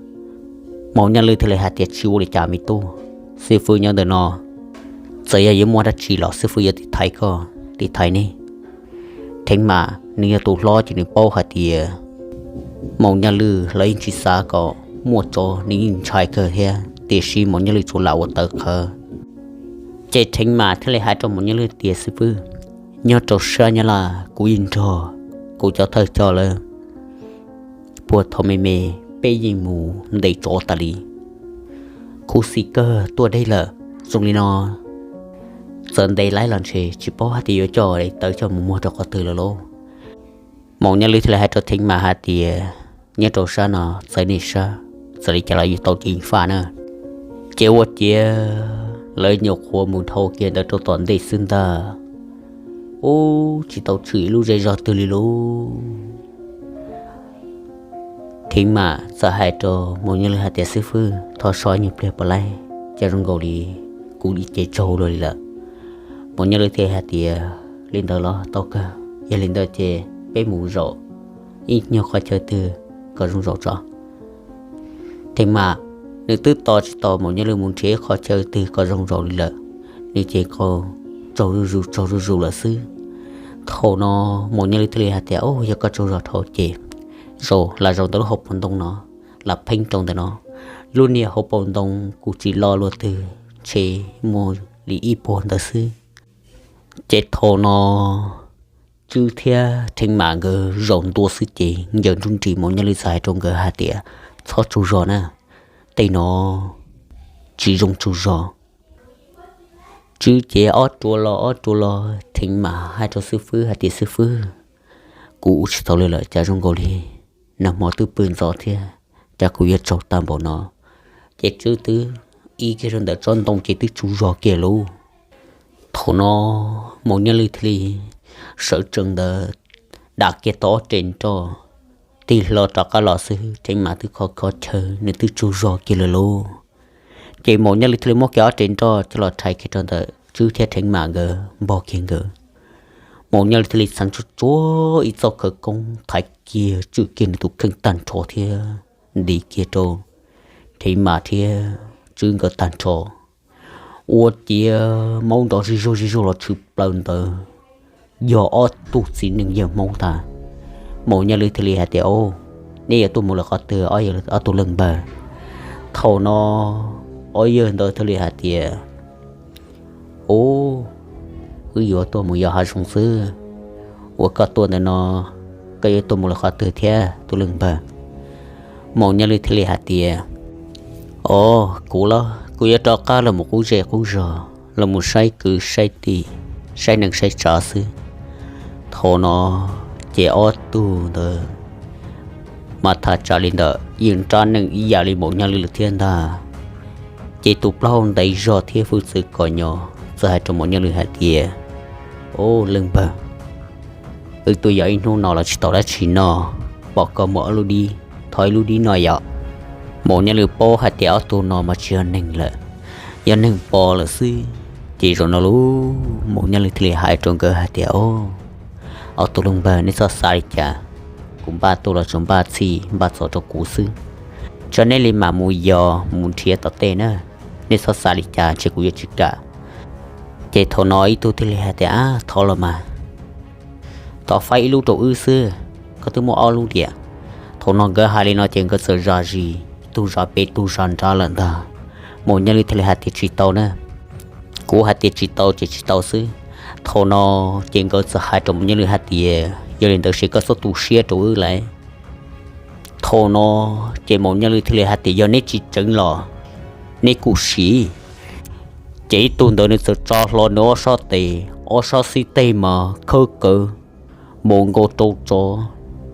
Maum Nyaj Lwj thiaj li hais tias, tsis ua li cas me tub, xib fwb nyob ntawm no, txawm yog yuav muaj dab tsi los xib fwb yuav tiv thaiv koj, tiv thaiv neb. Theev Mas nws yog tus hlob ces nws paub hais tias Maum Nyaj Lwj los yeej tsis xav kom muaj tsov, nws yeej ntshai kawg thiab, tiam sis Maum Nyaj Lwj tsuas lam ua tawv qhawv. Ces Theev Mas thiaj li hais rau Maum Nyaj Lwj tias, xib fwb, nyob rau sab Nyab Laj kuv yeej nrog kuv cov thawj coj lawv puag thaum me me, peb yeej mus ntes tsov tas li. Khuv xim kawg tuaj deb lawm, zoo li no txawm ntes laib los ntshe tsis paub hais tias yuav coj tawv coj mus muag rau qhov twg lawm lauj. Maum Nyaj Lwj thiaj li hais rau Theev Mas hais tias, nyob rau sab no txawv nej sab, txawm li cas los yuav tau ceev faj na. Ces ua ciav lawv nyuam qhuav mus dhau kiag ntawd rau tom ntej xwb ntag, ub, tsis tau tshwm ib lub zej zog twg li lauj. Theev Mas txawm hais rau Maum Nyaj Lwj hais tias, xib fwb, thov so nyuag pliag puas laib, cas zoo nkaus li kuv ib ce tsaug luaj li lawm. Maum Nyaj Lwj thiaj hais tias, li ntawd los tau kawg, yog li ntawd ces peb mus zaum ib nyuag qhov chaw twg kom zoo zaum tso. Theev Mas nws twb tos tsis tau Maum Nyaj Lwj mus nrhiav ib qhov chaw twg kom zoo zaum li lawm, nws ces qaug tsaug zuj zus tsaug zuj zus lawm xwb. Thaum no Maum Nyaj Lwj thiaj li hais tias, o, yog koj tsaug zog dhau ces zaum lam zaum ntawm lub hauv paus ntoo no, lam pheeb rau ntawm no. Lub niag hauv paus ntoo kuj tsis loj luaj twg, ntshe muaj li ib puag ntawd xwb. Ces thaum no Tswb thiab Theev Mas nkawd zaum ntua xwb ces ncaws nruj nris, Maum Nyaj Lwj txawm hais rau nkawd hais tias, txhob tsaug zog na, tej no tsis zoo tsaug zog. Tswb ces ob rua los ob rua los, Theev Mas hais rau xib fwb hais tias, xib fwb, kuv ua tsis tau li lawm, cas zoo nkaus li nag hmo twb pw ntxov thiab, cas kuv yuav tsaug tag npaum no. Ces Tswb twb ib kiag rau ntawm tsob ntoo ces twb tsaug zog kiag lauj. Thaum no Maum Nyaj Lwj thiaj li sawv tsees ntawd dam kiag tau ob re nroj, tig hlo rov qab los xwb, Theev Mas twb kho kho chaw, nws twb tsaug zog kiag lawm lauj. Ces Maum Nyaj Lwj thiaj li muab kiag ob re nroj coj los rhais kiag rau ntawm Tswb thiab Theev Mas nkawd npog kiag nkawd. Maum Nyaj Lwj thiaj li txheev tsuag tsuag ib txoj khawv koob thaiv kiag tswm kiag nws tus kheej tag nrho thiab ntim kiag rau Theev Mas thiab Tswb nkawd tag nrho. ua ciav maub nrov zij zuag zij zuag los tshwm plaws ntawd yog ob tug txiv neej yawg Hmoob ntag. Maum Nyaj Lwj thiaj li hais tias, Au, nej yuav tuaj mus lawm qhov twg ob tug leej npawg? Thaum no ob yawg ntawd thiaj li hais tias, Au, wb yuav tuaj mus yos hav zoov xwb. Uas koj tuaj ntawm no, koj yuav tuaj mus lawm qhov twg thiab tus leej npawg? Maum Nyaj Lwj thiaj li hais tias, Au, kuv los kuv yuav rov qab los mus qub zej qub zog, los mus saib kwv saib tij, saib neej saib tsav xwb. Thaum no ces ob tug ntawd mas tham tsam li ntawm yeej rab neej ib yam li Maum Nyaj Lwj lawm thiab ntag. Ces tus plaub hau ntev zog thiab hwj txwv kom nyo txawm hais rau Maum Nyaj Lwj hais tias, Au, leej npawg, wb tuaj yos ib hnub no los tsis tau dab tsi no, pom koj muaj ob lub dib, thov ib lub dib no yom. Maum Nyaj Lwj paub hais tias ob tug no mas tsis yog neeg lawm, yog neeg pos lawm xwb. Ces zaum no lub Maum Nyaj Lwj thiaj li hais rau nkawd hais tias, Au, ob tug leej npawg, nej txhob xav li cas, kuv npaj tuaj los tsuas npaj txhij npaj txhua rau kuv xwb. Tso nej li mam mus yos mus nrhiav tom tej na, nej txhob xav li cas ces kuv yuav tsis kam. Ces thaum no ib tug thiaj li hais tias, Ab, thov los mas, thov faib ib lub rau wb xwb, koj twb muaj ob lub tiam. Thaum no nkawd hais li no ces nkawd txawm zam zis, ib tug zam pem ib tug zam nrad lawm ntag. Maum Nyaj Lwj thiaj li hais tias, Tsis tau na, kuv hais tias tsis tau ces tsis tau xwb. Thaum no ces nkawd txawm hais rau Maum Nyaj Lwj hais tias, Yog li ntawd ces koj txhob tu siab rau wb lawm. Thaum no ces Maum Nyaj Lwj thiaj li hais tias, Yog neb tsis tseev los neb kuj sim. Ces ib tug ntawd nws txawm tso hlo nws ob sab tes, ob sab xib teg mas khawb kawg, mus nkaus rau tsov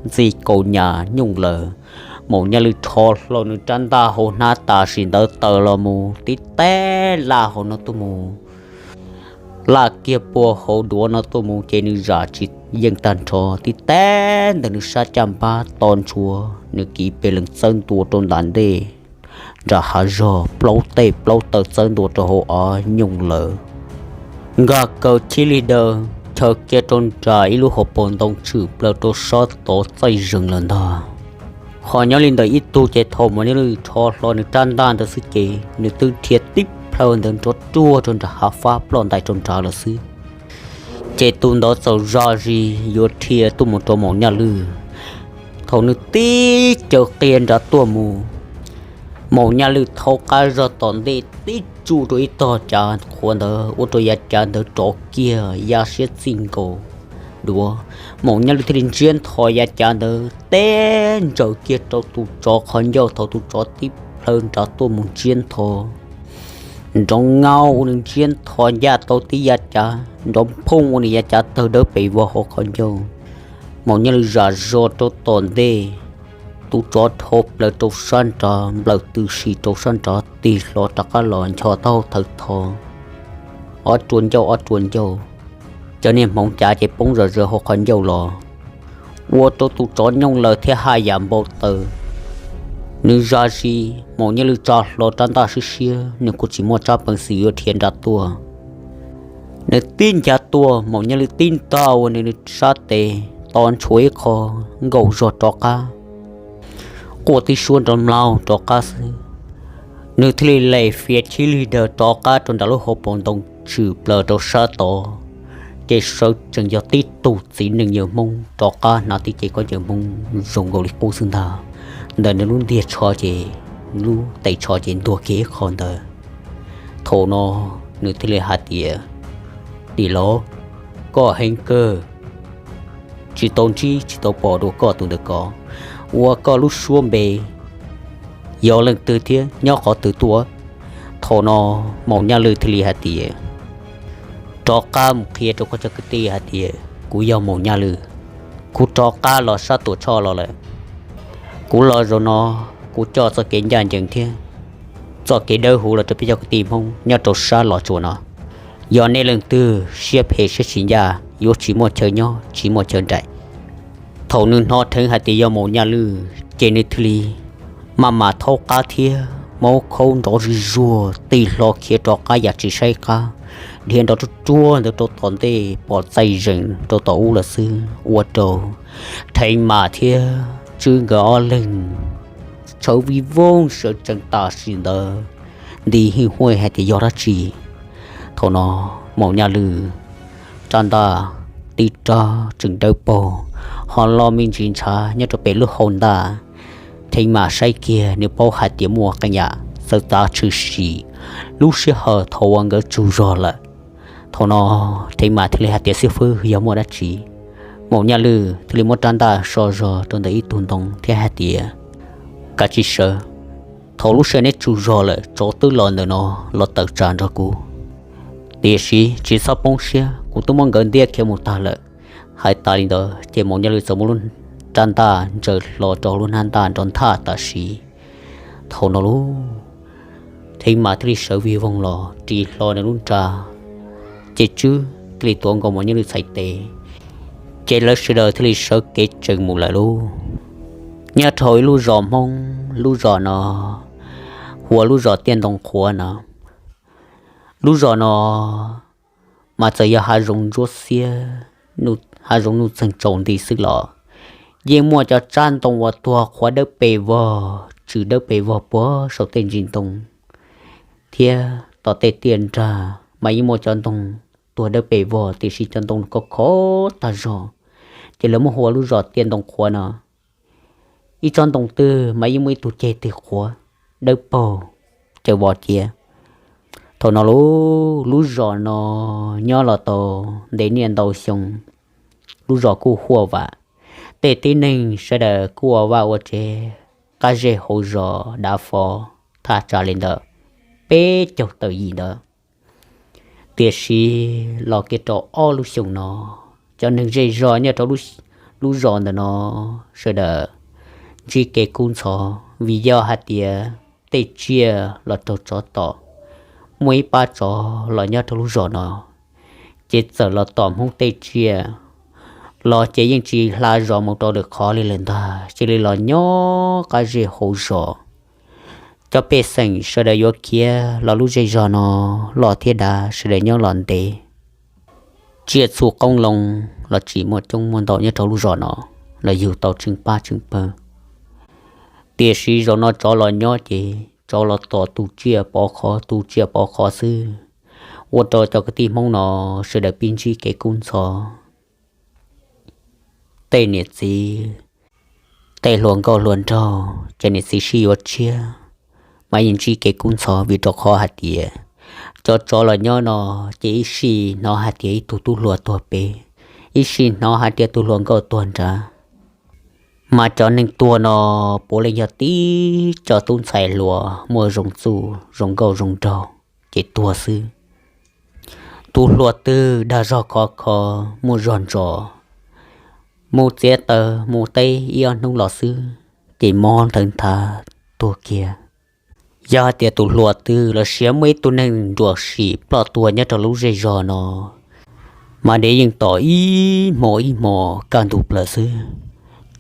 ntxij kaus nyas nyooj lawm. Maum Nyaj Lwj rho hlo nws rab ntaj hauv hnab tam sim ntawd tawm los mus tib teg laj hauv no tuaj mus, laj kiag puag hauv duav no tuaj mus ces nws zam tsis yeej tag nrho, tib teg ntawm nws sab caj npab to ntshua, nws kiv pes lees txawb ntua rau nram ntej, nram hav zog plaub tej plaub taw txawb ntua rau hauv av nyooj lawm. Nkag kaw chib lig daws chaws kiag rau nram ib lub hauv paus ntoo tshwm plaws rau sab tod txaij zees lawm ntag. Ho nyob li ntawm ib tug ces thaum Maum Nyaj Lwj rho hlo nws rab ntaj ntawd xwb ces nws twb dhia tib plhaw ntawd nrov ruag rau nram hav fab ploj ntais rau nrad lawm xwb. Ces tus ntawd txawm zam zis yuav dhia tuaj mus rau Maum Nyaj Lwj. Thaum nws tib caws qia nrad tuaj mus, Maum Nyaj Lwj thaub qab zog tom ntej tib tsuj rau ib tog cav qhuav ntawd ua rau yav cav ntawd rov kiag ya siab txij nkaus duav. Maum Nyaj Lwj thiaj li ntsiab ntho yav cav ntawd teb ntsaws kiag rau tus tsov qhov ncauj. Thaum tus tsov tib plhaw nrad tuaj mus ntsiab ntho, nrov nkaus ua nws ntsiab ntho ncaj tau tib yav cav, nrov phooj ua nws yav cav tawg dawb pes vog hauv qhov ncauj. Maum Nyaj Lwj zam zos rau tom ntej, tus tsov dhau plaws rau sab nrad, nplawm tw si rau sab nrad tig hlo rov qab los ncho taub hau thawv tho, ob rua ncauj ob rua ncauj, cov niag hmoov cav ces poob zom zaws hauv qhov ncauj los, ua rau tus tsov nyooj lawm thiab haj yam npau taws. Nws zam zis, Maum Nyaj Lwj tsa hlo rab ntaj siab siab, nws kuj tsis muaj tsab peev xwm yuav dhia nrad tuaj. Nws tib ncav tuaj, Maum Nyaj Lwj tib ntaj ua nws sab tes to ntshuav ib qho, nkaum zog rov qab, quaj tib suab nrov mlaug rov qab xwb. Nws thiaj li lem fiav chib lig daws rov qab rau nram lub hauv paus ntoo tshwm plaws rau sab tod, ces sawv tsees yog tib tug txiv neej yawg Hmoob rov qab hnav tib ce khaub ncaws Hmoob zoo nkaus li qub xwb ntag. Ntawm nws lub ntiag tsho ces, lub tes tsho ces ntuag kiag ib qho ntawd. Thaum no nws thiaj li hais tias, Tim laus, koj heev kawg, tsis tau ntsib tsis tau pom dua koj tus ntawm ko, ua koj lub suab npe yog leej twg thiab nyob qhov twg tuaj? Thaum no Maum Nyaj Lwj thiaj li hais tias, Rov qab mus qhia rau koj cov kwv tij hais tias kuv yog Maum Nyaj Lwj, kuv rov qab los sab Tuam Tshoj los lawm. Kuv los zaum no kuv coj txoj kev ncaj ncees thiab txoj kev dawb huv los rau peb cov kwv tij Hmoob nyob rau sab Los Tsuas no. Yog nej leej twg siab phem siab tsis ncaj yuav tsis muaj chaw nyob tsis muaj chaw nraim. Thaum nws hnov dheev hais tias yog Maum Nyaj Lwj ces nws thiaj li maj mam thaub qab thiab maub khaub nrov zuj zuag tig hlo khiav rov qab yam tsis saib qab, dhia nrov ruaj ruag ntawd rau tom ntej pom txaij zees rau tom ub lawm xwb ua rau Dheev Mam thiab Tswb nkawd ob leeg tshawv vij voog sawv tsees tam sim ntawd nti hwj huaj hais tias yog dab tsi. Thaum no Maum Nyaj Lwj rab ntaj tib rab tseem dawb paug, ho lo me ntsis ntshav nyob rau pem lub hau ntaj. Theej Mam saib kiag nws paub hais tias muaj qee yam txawv txav tshwm sim. Lub sij hawm thaum uas nkawd tsaug zog lawm, thaum no Theej Mam thiaj li hais tias, Xib fwb, yog muaj dab tsi? Maum Nyaj Lwj thiaj li muab rab ntaj so zog rau ntawm ib tug ntoo thiab hais tias, Kav tsij sawv, thaum lub sij hawm neb tsaug zog lawm tsov twb los ntawm no los tawm tsam nrog kuv. Tiam sis tsis txhob poob siab, kuv twb muab nkawd ntiab khiav mus tag lawm. Hais tas li ntawd ces Maum Nyaj Lwj txawm muab lub rab ntaj ntsaws hlo rau lub hnab ntaj nrov nthaj tam sim. Thaum no lauj, Theej Mam thiaj li sawv vij voog los ris hlo nws lub nra, ces tswb thiaj li tuav nkaus Maum Nyaj Lwj txhais tes, ces lawv sawv daws thiaj li sawv kev tsees mus lawm lauj. Nyob rau ib lub zos Hmoob, lub zos no hu ua lub zos Tiaj Ntoo Qhuav no. Lub zos no mas txawm yog hav zoov ntsuab xiab, hav zoov nuj txeeg tsaus nti xwb los yeej muaj cov tsab ntoo uas tuag qhuav dawb pes vog, tswm dawb pes vog puag saum tej ntsis ntoo, thiab tom tej tiaj nrag mas yeej muaj cov ntoo tuag dawb pes vog, tiam sis cov ntoo khov khov tag zog, ces lawv muab hu ua lub zos Tiaj Ntoo Qhuav no. Ib tsob ntoo twg mas yeej muaj ib tug ceg twg qhuav dawb paug, caws vos cia. Thaum no lauj, lub zos no nyob los tau ntev niaj ntau xyoo, lub zos kuj huaj vam, tej tib neeg sawv daws kuj ua vaj ua tsev, qab zej hauv zos dav fo thaj tsam li ntawm peb caug tawm yim ntawd. Tiam sis los kiag rau ob lub xyoos no, cov neeg zej zog nyob rau lub zos ntawm no sawv daws ntsib kev kub ntxhov vim yog hais tias tej tsiaj los raug tsov tom, muaj ib pab tsov los nyob rau lub zos no, ces txawm los tom Hmoob tej tsiaj los ces yeej tsis hla zos mus rau lwm qhov li lawm ntag, cia li los nyob qab zej hauv zos. Cov pej xeem sawv daws yuav khiav los lub zej zog no, loj thiab dav sawv daws nyob los ntev. Tsiaj txhu qoob loo los tsis muaj coob muaj ntau nyob rau lub zos no los yug tau tsheej pab tsheej pawg. Tiam sis zaum no tsov los nyob ces tsov los tom tus tsiaj pov qhov tus tsiaj pov qhov xwb, ua rau cov kwv tij Hmoob no sawv daws pib ntsib kev kub ntxhov. Tej niam txiv, tej hluas nkauj hluas nraug, cov niam txiv sib yuav tshiab mas yeej ntsib kev kub ntxhov vim rau qhov hais tias cov tsov los nyob no ces ib sij hnov hais tias ib tug tub hluas tuag pem, ib sij hnov hais tias tus hluas nkauj tuag nrad. Mas cov neeg tuag no puav leej yog tib co tub ntxhais hluas muaj zoo txuj zoo nkauj zoo nraug ces tuag xwb. Tus hluas twg dag zog khov kho, muaj zog ntsos, mus txiav taws mus teb ib ob hnub los xwb ces mob nthawv nthav tuag kiag. Yog hais tias tus hluas twg los sis muaj ib tug neeg nruam sim ploj tuag nyob rau lub zej zog no, mas dev yeej tom ib hmo ib hmo kaj ntug plaws xwb.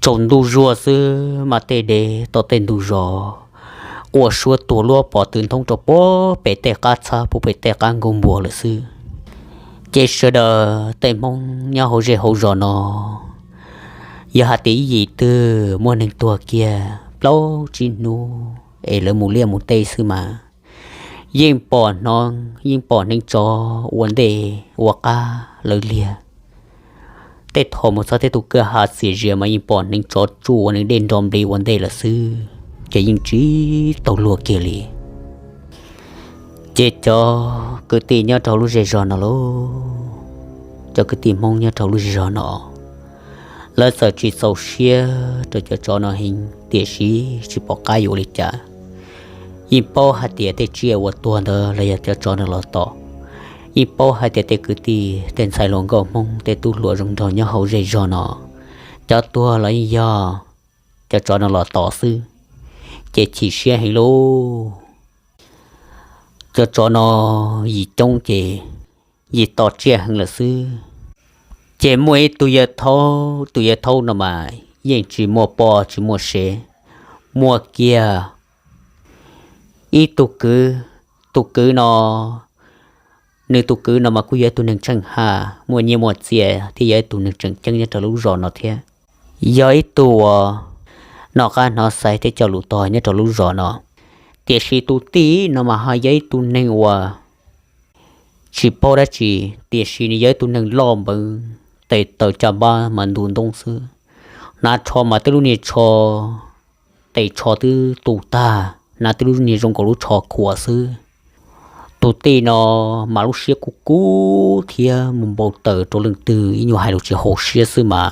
Tsaus ntuj zuag xwb mas tej dev tom tej ntug zos quaj suab tuag luab pov tw nthoob rau puag pem tej qab txhab puag pem tej qab nkuaj npua lawm xwb. Ces sawv daws tej Hmoob nyob hauv zej hauv zos no, yog hais tias ib yim twg muaj neeg tuag kiag plaub tsib hnub es lawv mus liaj mus teb xwb mas yeej pom hnov, yeej pom hneev tsov ua ntej ua qab lawv liag. Tej thaum mus txog tej tus kwj ha txias zias mas yeej pom hneev tsov tsuj ua neeg dej nro nplig ua ntej lawm xwb, ces yeej tsis tau luag kiag li. Ces cov kwv tij nyob rau lub zej zog no lauj, cov kwv tij Hmoob nyob rau lub zej zog no, lawv txawm tsis txaus siab rau cov tsov no heev tiam sis tsis pom qab yuav ua li cas. Yeej paub hais tias tej tsiaj uas tuag ntawd los yog cov tsov no los tom. Yeej paub hais tias tej kwv tij tej ntxhais hluas nkauj Hmoob tej tub hluas zoo nraug nyob hauv zej zog no, cov tuag los yeej yog cov tsov no los tom xwb, ces chim siab heev lauj. Cov tsov no yim coob ces yim tom tsiaj heev lawm xwb. Ces muaj ib tug yawg thaub, tus yawg thaub no mas yeej tsis muaj poj tsis muaj sev, muaj kiag ib tug kwv. Tus kwv no, nws tus kwv no mas kuj yog ib tug neeg tsheej haj muaj nyiaj muaj txiaj thiab yog ib tug neeg tseem ceeb nyob rau lub zos no thiab, yog ib tug uas noj qab hnov xaiv thiab coj lus tog nyob rau lub zos no. Tiam sis tus tij no mas ho yog ib tug neeg uas tsis paub dab tsi, tiam sis nws yog ib tug neeg loj npeev, tes taw caj npab mas ntu ntoob xwb. Hnav tsho mas twb lub niag tsho, tes tsho twb tu tag, hnav twb lub niag zoo nkaus lub tsho khuam xwb. Tus tij no mas lub siab kub kub thiab mus npau taws rau leej twg ib nyuag hais lus tsis haum siab xwb mas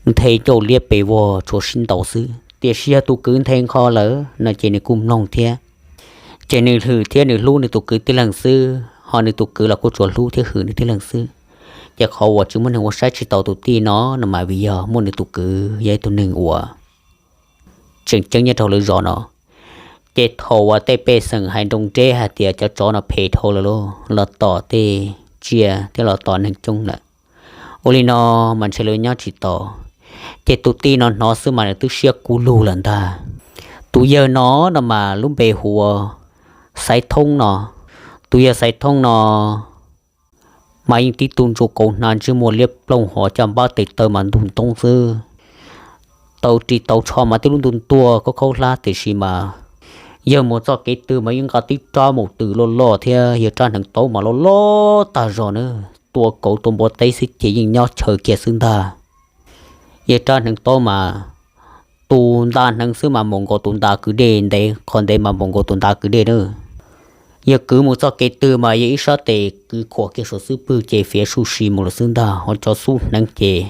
nthe ncauj liab pes vog tshuav sib ntaus xwb. Tiam sis yog tus kwv nthe nqho lawm no ces nws kuj mloog thiab. Ces nws hwm thiab nws hlub nws tus kwv tib leeg xwb, ho nws tus kwv los kuj tsuas hlub thiab hwm nws tib leeg xwb. Ces qhov uas tsis muaj neeg ua saib tsis taus tus tij no no mas vim yog muaj nws tus kwv yog ib tug neeg uas tseem ceeb nyob rau lawv zos no. Ces thaum uas tej pej xeem hais nroo nreb hais tias cov tsov no phem dhau lawm lauj, los tom tej tsiaj thiab los tom neeg coob lawm, ua li no mas ntshe lawv nyob tsis tau. Ces tus tij no hnov xwb mas nws twb siab kub lug lawm ntag. Tus yawg no no mas lub npe hu ua Xaiv Thoob no. Tus yawg Xaiv Thoob no mas yeej tib tug ntsuag kauv hnav ntsej muag liab ploog hos caj npab tes taw mas ntug ntoob xwb. Tau ris tau tsho mas twb lub ntuj ntuag khaub khaub hlab tiam sis mas yawg mus txoj kev twg mas yeej nqa tib rab maum twm loj loj thiab yawg rab hneev taub mas loj loj tag zog na. Tua kauv tua npua teb xwb ces yeej nyob chaw kiag xwb ntag. Yawg rab hneev taub mas tus nta hneev xwb mas npaum nkaus tus nta kwv dej, ntev qhov ntev mas npaum nkaus tus nta kwv dej na. Yawg kwv mus txoj kev twg mas yawg ib sab tes kwv khuam kiag saum xub pwg ces fiav suj si mus lawm xwb ntag. Ho cov xub hneev ces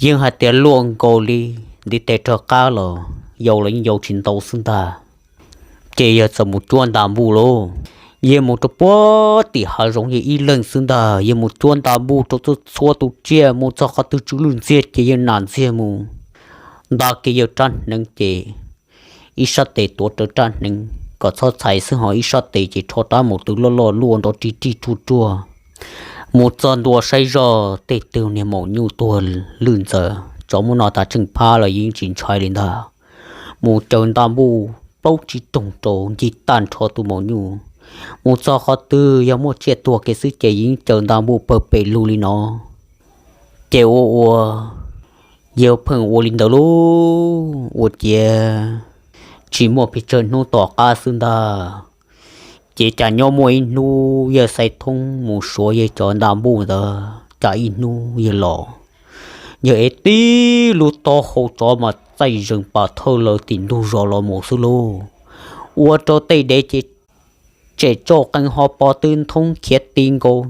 yeej hais tias luaj nkaus li ntiv tes rov qab los yau los yeej yau tsis ntau xwb ntag. Ces yawg txawm mus cuab nta npuj lauj. Yawg mus rau puag tim hav zoov yawg ib leeg xwb ntag, yawg mus cuab nta npuj rau txhua txhua tus tsiaj, mus txog qhov twg tsw lwj ntxiag ces yawg nam ntxiag mus nta kiag yawg rab hneev ces ib sab tes tuav rawv rab hneev kom txhob txhais xwb, ho ib sab tes ces rho rab maum twm loj loj luaj nrov rig rig ruag ruag. Mus txog ntua saib zoj tej tug niag maum nyuj tuag lwj ntxawv, tsov muab noj tas tsheej phab los yeej tsis ntshai li ntag. Mus caws nta npuj plaub tsib rooj rau ncig tag nrho tus maum nyuj. Mus txog qhov twg yog muaj tsiaj tuag kiag xwb ces yeej caws nta npuj pawg pes lug li no. Ces ua ua yawg pheej ua li ntawd lauj, ua ciav tsis muaj pes tsawg hnub tom qab xwb ntag. Ces cas nyob muaj ib hnub yawg Xaiv Thoob mus suav yawg cov nta npuj ntawd, cas ib hnub yawg los, yawg ev tib lub taub hau tsov mas txaij zees pas thawj lawv tim ntug zos los mus xwb lauj. Ua rau tej dev ces tsem tsauj qees ho pov tw nthoob khiav ti nkaus,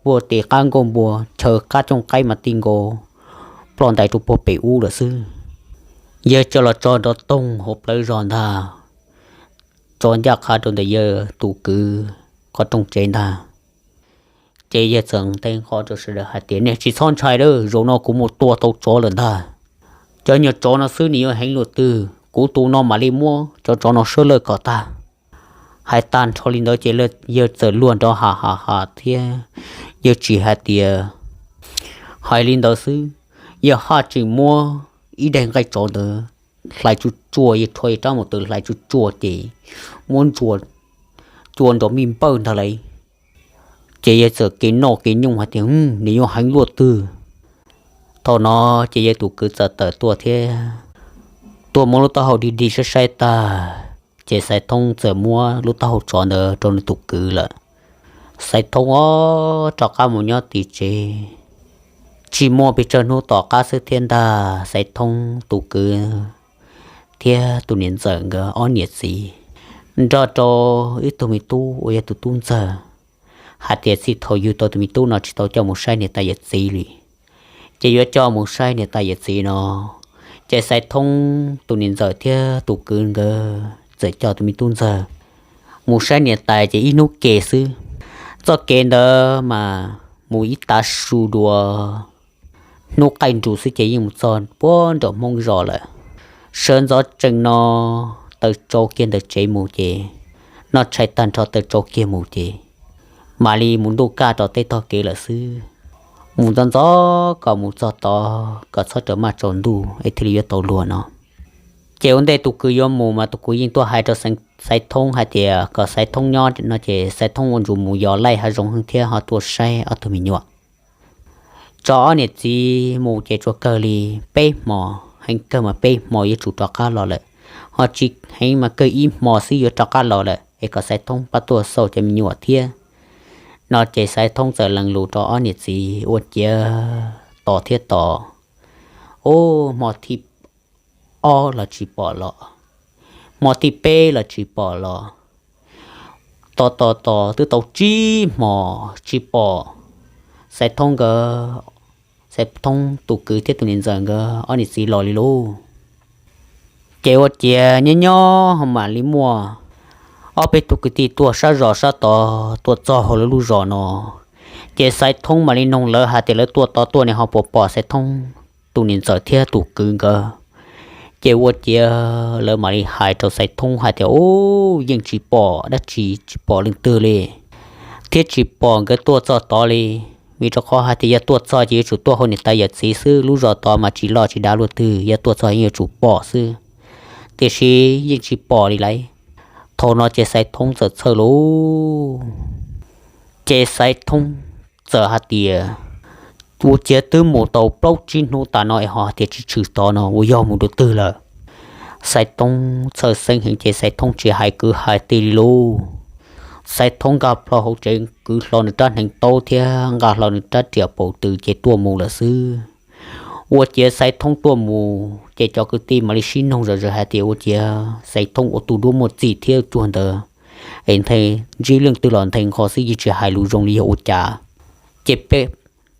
puag tim qab nkuaj npua chaw qab cooj qaib mas ti nkaus, ploj ntais rau puag pem ub lawm xwb. Yawg tso los tso nrov toog hauv plawv zos ntag, tso ncaj qha rau ntawm yawg tus kwv qhov rooj tsev ntag. Ces yawg txawm nte nqho rau sawv daws hais tias, nej tsis txhob ntshai lawm, zaum no kuv mus tua tau tsov lawm ntag. Cov nyuag tsov no xwb nws yuav heev luaj twg, kuv tus no mam li muab cov tsov no suab lawj kom tag. Hais tag nrho li ntawd ces yawg txawm luag nrov ha ha ha thiab yawg tsis hais tias hais li ntawd xwb, yawg haj tseem muab ib daim nqaij tsov ntawd hlais tsuj tsuaj, yawg rho yawg rab maum twm hlais tsuj tsuaj ces muab ntsuas cua nrov mij npawj ntag lauj. Ces yawg txawm kev noj kev nyooj hais tias, nws yuav heev luaj twg. Thaum no ces yawg tus kwv txawm tawm tuaj thiab tuaj muab lub taub hau dig dig saib saib tag, ces Xaiv Thoob txawm muab lub taub hau tsov ntawd rau nws tus kwv lawm. Xaiv Thoob ob rov qab mus nyob tim tsev. Tsis muaj pes tsawg hnub tom qab xwb thiab ntag, Xaiv Thoob tus kwv thiab tus niam ntxawm nkawd ob niam txiv nrog rau ib tug me tub uas yog tus tub ntxawg hais tias txij thaum yug tau tus me tub no tsis tau coj mus saib niam tais yawm txiv li, ces yuav coj mus saib niam tais yawm txiv no. Ces Xaiv Thoob tus niam ntxawm thiab tus kwv nkawd txawm coj tus me tub ntxawg mus saib niam tais ces ib hnub ke xwb. Txoj kev ntawd mas mus ib tav su dua, hnub qaij nrus xwb ces yeej mus txog puag nraum Hmoob zos lawm. Sawv ntxov tsees no taw tsau kiag ntawm tsev mus ces noj tshais tag nrho taw tsau kiag mus ces mam li mus ntuj kaj rau tej tog kev lawm xwb. Mus ntxov ntxov kom mus txog tod kom txhob raws maj tsaus ntuj es thiaj li yuav tau luag no. Ces ua ntej tus kwv yuav mus mas tus kwv yeej tuaj hais rau Xaiv Thoob hais tias kom Xaiv Thoob nyob no ces Xaiv Thoob ua ntsuas mus yos laij hav zoov heev thiab ho tuaj saib ob tug me nyuam. Tso ob niam txiv mus ces tsuas kawg li peb hmo, heev kawg mas peb hmo yuav tsum rov qab los lawm, ho tsis heev mas kawg ib hmo xwb yuav rov qab los lawm es kom Xaiv Thoob pab tuaj xauj cov me nyuam thiab. No ces Xaiv Thoob txawm lees lus rau ob niam txiv ua ciav tos thiab tos. Ub, hmo thib ob los tsis pom los, hmo thib peb los tsis pom los, tos tos tos twb tau tsib hmos tsis pom Xaiv Thoob nkawd, Xaiv Thoob tus kwv thiab tus niam ntxawm nkawd ob niam txiv los li lauj. Ces ua ciav nyob nyob ho mam li muaj ob peb tug kwv tij tuaj sab zos sab tod tuaj txog hauv lawv lub zos no. Ces Xaiv Thoob mam li noog lawv hais tias lawv tuaj tod tuaj ne ho puas pom Xaiv Thoob tus niam ntxawm thiab tus kwv nkawd. Ces ua ciav lawv mam li hais rau Xaiv Thoob hais tias, Ub, yeej tsis pom dab tsi, tsis pom leej twg li, thiab tsis pom nkawd tuaj txog tod li. Vim rau qhov hais tias yog tuaj txog ces yuav tsum tuaj hauv niam tais yawm txiv xwb, lub zos tod mas tsis loj tsis dav luaj twg, yog tuaj txog yeej yuav tsum pom xwb, tiam sis yeej tsis pom li lauj. Thaum no ces Xaiv Thoob txawm txhawj lauj. Ces Xaiv Thoob txawm hais tias, Ua ciav twb mus tau plaub tsib hnub tas no es ho hais tias tsis tshwm tod no ua yog mus dua twg lawm? Xaiv Thoob txhawj xeeb heev ces Xaiv Thoob tsis hais kwv hais tij li lauj. Xaiv Thoob nkag plho hauv tsev kwv hlo nws rab hneev taub thiab nqa hlo nws rab riam paus tw ces tuaj mus lawm xwb. Ua ciav Xaiv Thoob tuaj mus ces cov kwv tij mam li sib noog zom zaws hais tias, Ua ciav Xaiv Thoob ua tus duab muaj txim thiab cuag ntawd es nthe ntsib leej twg los nthe nqho xwb yeej tsis hais lus zoo li yog ua cas? Ces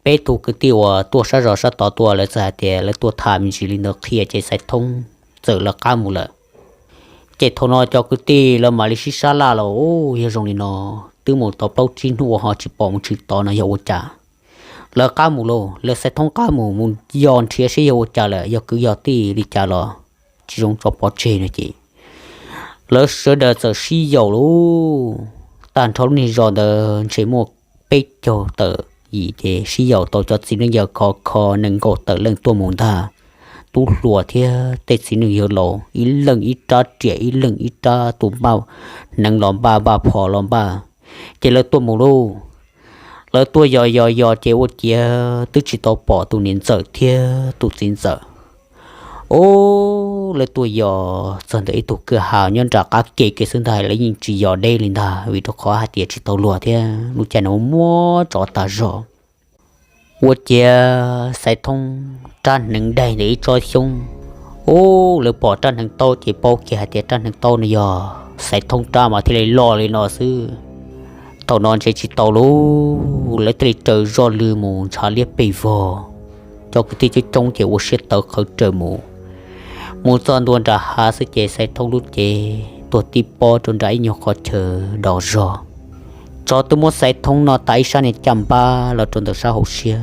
peb tug kwv tij uas tuaj sab zos sab tod tuaj lawv txawm hais tias lawv tuaj tham me ntsis li ntawd qhia ces Xaiv Thoob txawm lawv qab mus lawm. Ces thaum no cov kwv tij lawv mam li sib sab laj los, Ub, yog zoo li no twb mus tau plaub tsib hnub ua ho tsis pom mus tshwm tod no yog ua cas? Lawv qab mus lauj, lawv Xaiv Thoob qab mus mus yos nrhiav seb yog ua cas lawm, yog kwv yog tij li cas los tsis zoo tso pov tseg no ces lawv sawv daws txawm sib yaum lauj. Tag nrho lub niag zos ntawd ntshe muaj peb caug tawm yim ces sib yaum tau cov txiv neej yawg khov kho nees nkaum tawm leej tuaj mus ntag. Tub hluas thiab tej txiv neej yawg laus ib leeg ib rab riam ib leeg ib rab, tus npaj hneev los npaj, npaj phom los npaj, ces lawv tuaj mus lauj. Lawv tuaj yos yos yos ces ua ciav twb tsis tau pom tus niam ntxawm thiab tus txiv ntxawm. Ub, lawv tuaj yos txog ntawm ib tug kwj ha nyob nram qab ke kiag xwb ntag, lawv yeej tsis yos deb li ntag vim rau qhov hais tias tsis tau luag thiab lub caij no muaj tsov tag zog. Ua ciav Xaiv Thoob rab hneev daig ntawm ib tsob xyoob. Ub, lawv pom rab hneev taub ces paub kiag hais tias rab hneev taub no yog Xaiv Thoob rab mas thiaj li loj li no xwb. Thaum no ntshe tsis tau lauj, lawv thiaj li raws zoj lw mus ntshav liab pes vog. Cov kwv tij coob coob ces ua siab tawv qhawv raws mus. Mus txog ntua nram hav xwb ces Xaiv Thoob lub cev tuag tib pob rau nram ib nyuag qhov chaw dos zog. Tsov twb muab Xaiv Thoob no tas ib sab niag caj npab los rau ntawm sab hauv siab,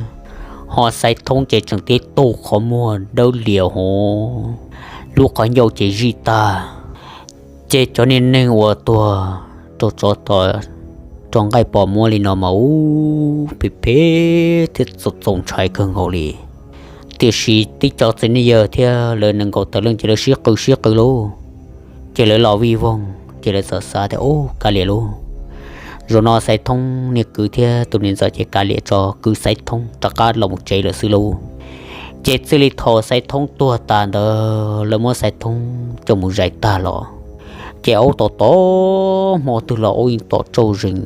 ho Xaiv Thoob ces tseem tib tug qhov muag dawb lias hov, lub qhov ncauj ces zij tag. Ces cov niag neeg uas tuag rau tsov tom rau nqaij pos muab li no mas ub, phem phem thiab txaus ntshai kawg nkaus li. Tiam sis tib co txiv neej yawg thiab lawv nees nkaum tawm leej ces lawv sib qw sib qw lauj, ces lawv los vij voog ces lawv txawm xav tias, Ub, kav liam lauj, zaum no Xaiv Thoob niag kwv thiab tus niam ntxawm ces kav liam tso, kwv Xaiv Thoob rov qab los mus tsev lawm xwb lauj. Ces txij li thaum Xaiv Thoob tuag tas ntawd lawv muab Xaiv Thoob coj mus zais tag los, ces aub tom tom hmo twg los aub yeej tom tsauj zeeg,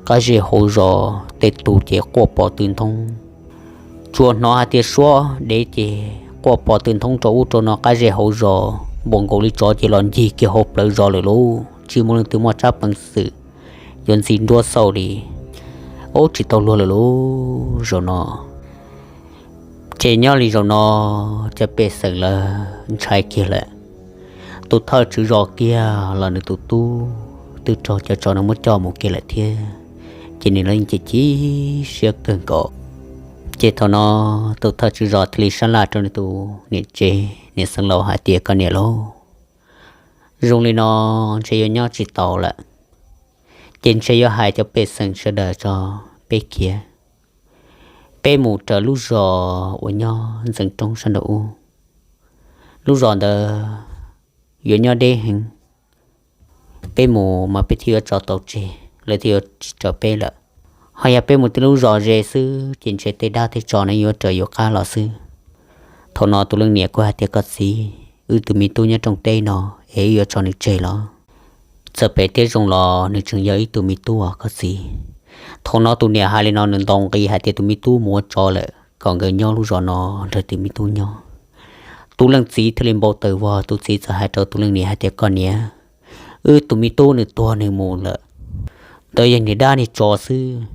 qab zej hauv zos tej tus ces quaj pov tw ntoob. Tsuas hnov hais tias suab dev ces quaj pov tw ntoob rau ub rau no qab zej hauv zos npaum nkaus li tsov ces los ncig kiag hauv plawv zos lawm lauj, tsis muaj leej twg muaj tsab peev xwm yuav ntxi nruab xauj li. Ub, tsis tau luag lawm lauj zaum no. Ces nyob li zaum no cov pej xeem lawv ntshai kiag lawm. Tus thawj tswv zos kiag los nws tus tub twb raug cov tsov no muab coj mus kiag lawm thiab, ces nws los yeej cia ci siab kawg nkaus. Ces thaum no tus thawj tswv zos thiaj li sab laj rau nws tus niam tsev niam xeev laus hais tias, Koj niam lauj, zoo li no ntshe yuav nyob tsis tau lawm, ces ntshe yuav hais cov pej xeem sawv daws tso, peb khiav, peb mus raws lub zos uas nyob ntxeev roob sab nraum ub. Lub zos ntawd yuav nyob deb heev, peb mus mas peb thiaj yuav tso tau tseg, lawv thiaj yuav tsis raws peb lawm. Ho yog peb mus tib lub zos ze xwb ces ntshe tej dab tej tsov no yuav raws yuav qab los xwb. Thaum no tus leej niam kuj hais tias, Koj txiv, wb tus me tub nyob rooj teb no es wb yuav tso nws tseg los? Txawm phem thiab zoo los nws tseem yog ib tug me tub os koj txiv. Thaum no tus niam hais li no nws ntaus nqi hais tias tus me tub mus ua tsov lawm, kom nkawd nyob lub zos no nrog tus me tub nyob. Tus leej txiv thiaj li npau taws vog, tus txiv txawm hais rau tus leej niam hais tias, koj niam, wb tus me tub nws tuag nws mus lawm, ntawd yog niag dab niag tsov xwb,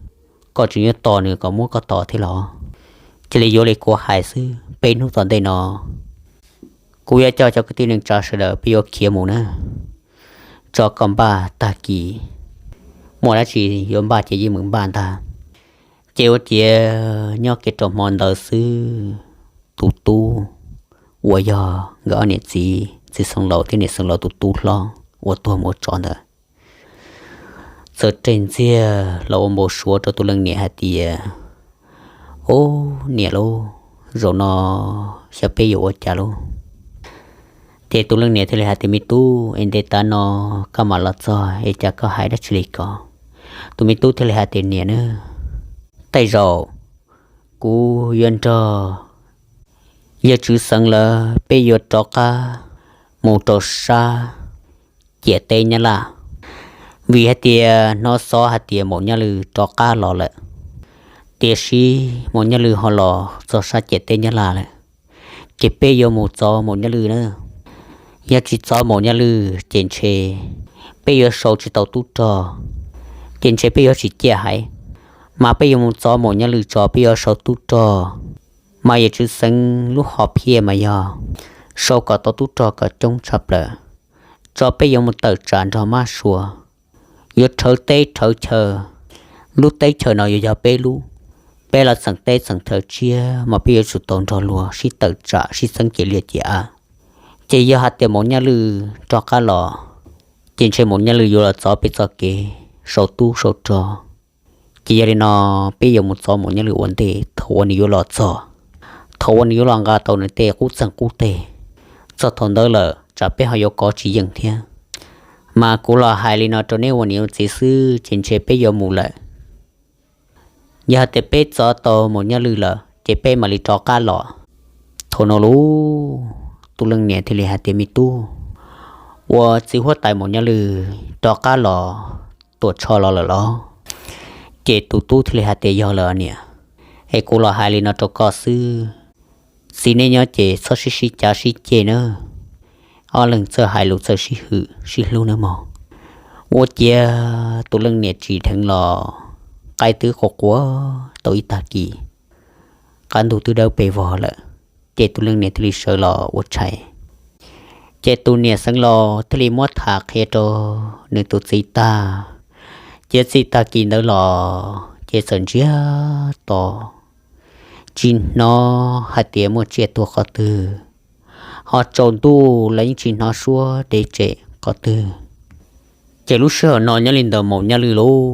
koj tseem yuav tos nws kom muab koj tos thiab los? Cia li yuav li kuv hais xwb, peb hnub tom ntej no kuv yuav coj cov kwv tij neej tsa sawv daws peb yuav khiav mus na. Tso koj npaj tag kis, muaj dab tsi yuav npaj ces yeej meem npaj ntag. Ces ua ciav nyob kiag rau hmo ntawd xwb, tus tub uas yog nkawd ob niam txiv, txiv xeev laus thiab niam xeev laus tus tub hlob uas tuag mus ua tsov ntawd, txawm reg ntxiag los ua npau suav rau tus leej niam hais tias, ub niam lauj, zaum no xyov peb yuav ua cas lauj. Ces tus leej niam thiaj li hais tias, me tub, es ntev tav no koj mam los txog es cas koj hais dab tsi li ko? Tus me tub thiaj li hais tias, niam na, tej zaum kuv yuav nrog yawg tswv xeev lawv peb yuav rov qab mus rau sab ciam teb Nyab Laj, vim hais tias hnov xov hais tias maum Nyaj Lwj rov qab los lawm. Tiam sis maum Nyaj Lwj ho los txog sab ciam teb Nyab Laj lawm, ces peb yuav mus txov maum Nyaj Lwj na. Yog tsis txov maum Nyaj Lwj ces ntshe peb yuav sau tsis tau tub rog, ces ntshe peb yuav tsis ciaj haiv. Mas peb yuav mus txov maum Nyaj Lwj tso peb yuav sau tub rog. Mas yawg tswv xeev lub hom phiaj mas yog sau kom tau tub rog kom coob tshaj plaws, tso peb yuav mus tawm tsam nrog mab sua, yuav rhawv teb rhawv chaw. Lub teb chaws no yuav yog peb lub, peb los txheem teb txheem chaw tshiab mas peb yuav tsum tau nrog luag sib tawm tsam sib txeeb ces liaj ces av. Ces yog hais tias maum Nyaj Lwj rov qab los, ces ntshe maum Nyaj Lwj yuav los txov peb txoj kev sau tub sau rog. Ces yog li no, peb yuav mus txov maum Nyaj Lwj ua ntej thaum uas nws yuav los txog, thaum uas nws yuav los nqa tau nws tej qub txeeg qub teg. Txog thaum ntawd lawm tsam peb ho yuav kov tsis yeej thiab. Mas kuv los hais li no rau neb ua niam ua txiv xwb ces ntshe peb yuav mus lawm. Yog hais tias peb txov tau maum Nyaj Lwj lawm ces peb mam li rov qab los. Thaum no lauj, tus leej niam thiaj li hais tias, me tub, ua txiv huab tais maum Nyaj Lwj rov qab los Tuam Tsho los lawm los? Ces tus tub thiaj li hais tias, yog lawm niam, es kuv los hais li no rau koj xwb, txiv neb nyob ces txhob sib sib cav sib ceg nawb. Ob leeg txawj hais lus txawj sib hwm sib hlub nawb mog. Ua ciav tus leej niam tsim dheev los, qaib twb qua qua tau ib tag kis, qab ntug twb dawb pes vog lawm, ces tus leej niam thiaj li sawv los ua tshais. Ces tus niam xeev laus thiaj li muab tham qhia rau nws tus txiv tag. Ces txij tag kis ntawd los ces txawm ntsiag to, tsis hnov hais tias muaj tsiaj tuag qhov twg, ho tsaus ntuj los yeej tsis hnov suab deb tsem qhov twg. Ces lub sij hawm no nyob li ntawd maum Nyaj Lwj lauj,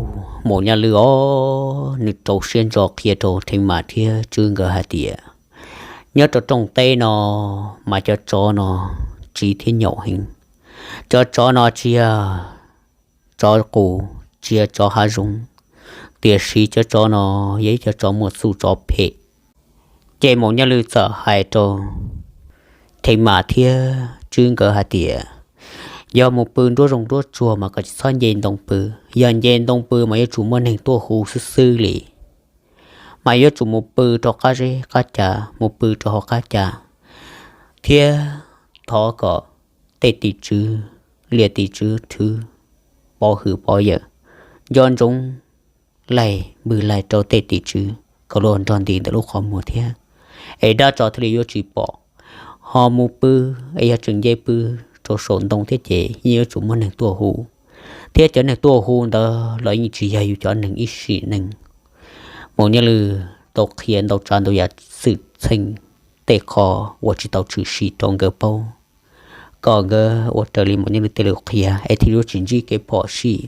maum Nyaj Lwj os, nws rau siab ntso qhia rau Theev Mas thiab Tswb nkawd hais tias, nyob rau rooj teb no mas cov tsov no tsiv thiab nyaum heev. Cov tsov no tsis yog tsov qus, tsis yog tsov hav zoov, tiam sis cov tsov no yog ib cov tsov muaj txuj tsov phem. Ces maum Nyaj Lwj txawm hais rau Theev Mas thiab Tswb nkawd hais tias, yog mus pw nruab zoov nruab tsuag mas kom tsis txhob nce ntoo pw, yog nce ntoo pw mas yuav tsum muaj neeg tuaj hu xwb xwb li. Mas yuav tsum mus pw rau qab zeb qab ca, mus pw rau hauv qab ca, thiab thov kom tej tim tswv, liaj tim tswv thwv pov hwm pov yawm, nco ntsoov laig npwg laig rau tej tim tswv kom luag nrog nti ntawm lub qhov muag thiab, es dab tsov thiaj li yuav tsis pom. Ho mus pw, es yog tseem nce pw rau saum ntoo thiab ces yeej yuav tsum muaj neeg tuaj hu, thiab cov neeg tuaj hu ntawd los yeej tsis yog yus cov neeg ib sim neej. Maum Nyaj Lwj tau qhia ntau tsav ntau yam xwm txheej tej qho uas tsis tau tshwm sim rau nkawd paub, kom nkawd ua raws li maum Nyaj Lwj tej lus qhia es thiaj yuav tsis ntsib kev phom sij.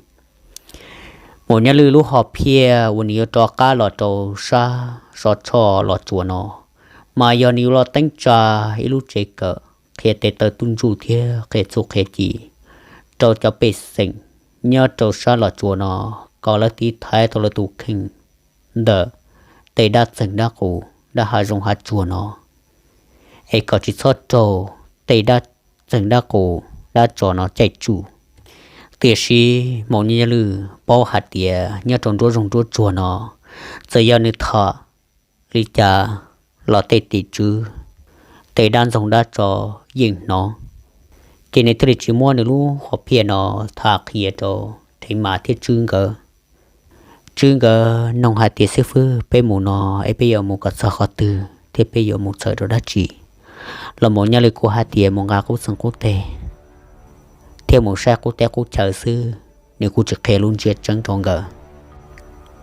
Maum Nyaj Lwj lub hom phiaj uas nws yuav rov qab los rau sab Sov Tshoj Los Tsuas no, mas yog nws yuav los teeb tsa ib lub tsev kawm qhia tes taw tub ntsuj thiab qhia txuj qhia ci rau cov pej xeem nyob rau sab Los Tsuas no, kom lawv tiv thaiv tau lawv tus kheej ntawm tej dab txeeg dab qus dab hav zoov hav tsuag no, es kom tsis txhob raug tej dab txeeg dab qus dab tsov no caij tsuj. Tiam sis Maum Nyaj Lwj paub hais tias nyob rau nruab zoov nruab tsuag no, txawm yog nws tham li cas los tej tim tswv, tej dab ntxoog dab tso yeej hnov. Ces nws thiaj li tsis muab nws lub hom phiaj no tham qhia rau Theev Mas thiab Tswb nkawd. Tswb nkawd nug hais tias, Xib fwb, peb mus no es peb yuav mus kom txog qhov twg thiab peb yuav mus txhawm rau dab tsi? Los Maum Nyaj Lwj kuj hais tias mus nqa qub txeeg qub teg thiab mus saib qub teb qub chaw xwb, nws kuj tsis qhia lub ntsiab tseeb rau nkawd.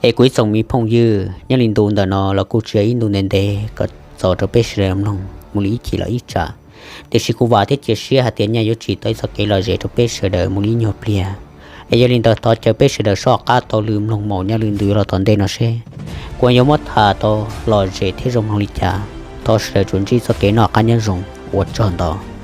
Es kuv ib tsoom me phooj ywg, nyob li ntu ntawm no los kuj tsis yog ib ntu ntev ntev kom txaus rau peb sawv daws mloog mus li ib chim los ib tsam. Tiam sis kuv vam thiab cia siab hais tias nyaj yuav tsim tau ib txoj kev lom zem rau peb sawv daws mus li ib nyuag pliag. Es yog li ntawd thov caw peb sawv daws soj qab taug lw mloog Maum Nyaj Lwj ntxiv los tom ntej no seb kuv yuav muab tham tau lom zem thiab zoo mloog li cas. Thov sawv daws tsuas ntsib txoj kev noj qab nyob zoo, ua tsaug ntau.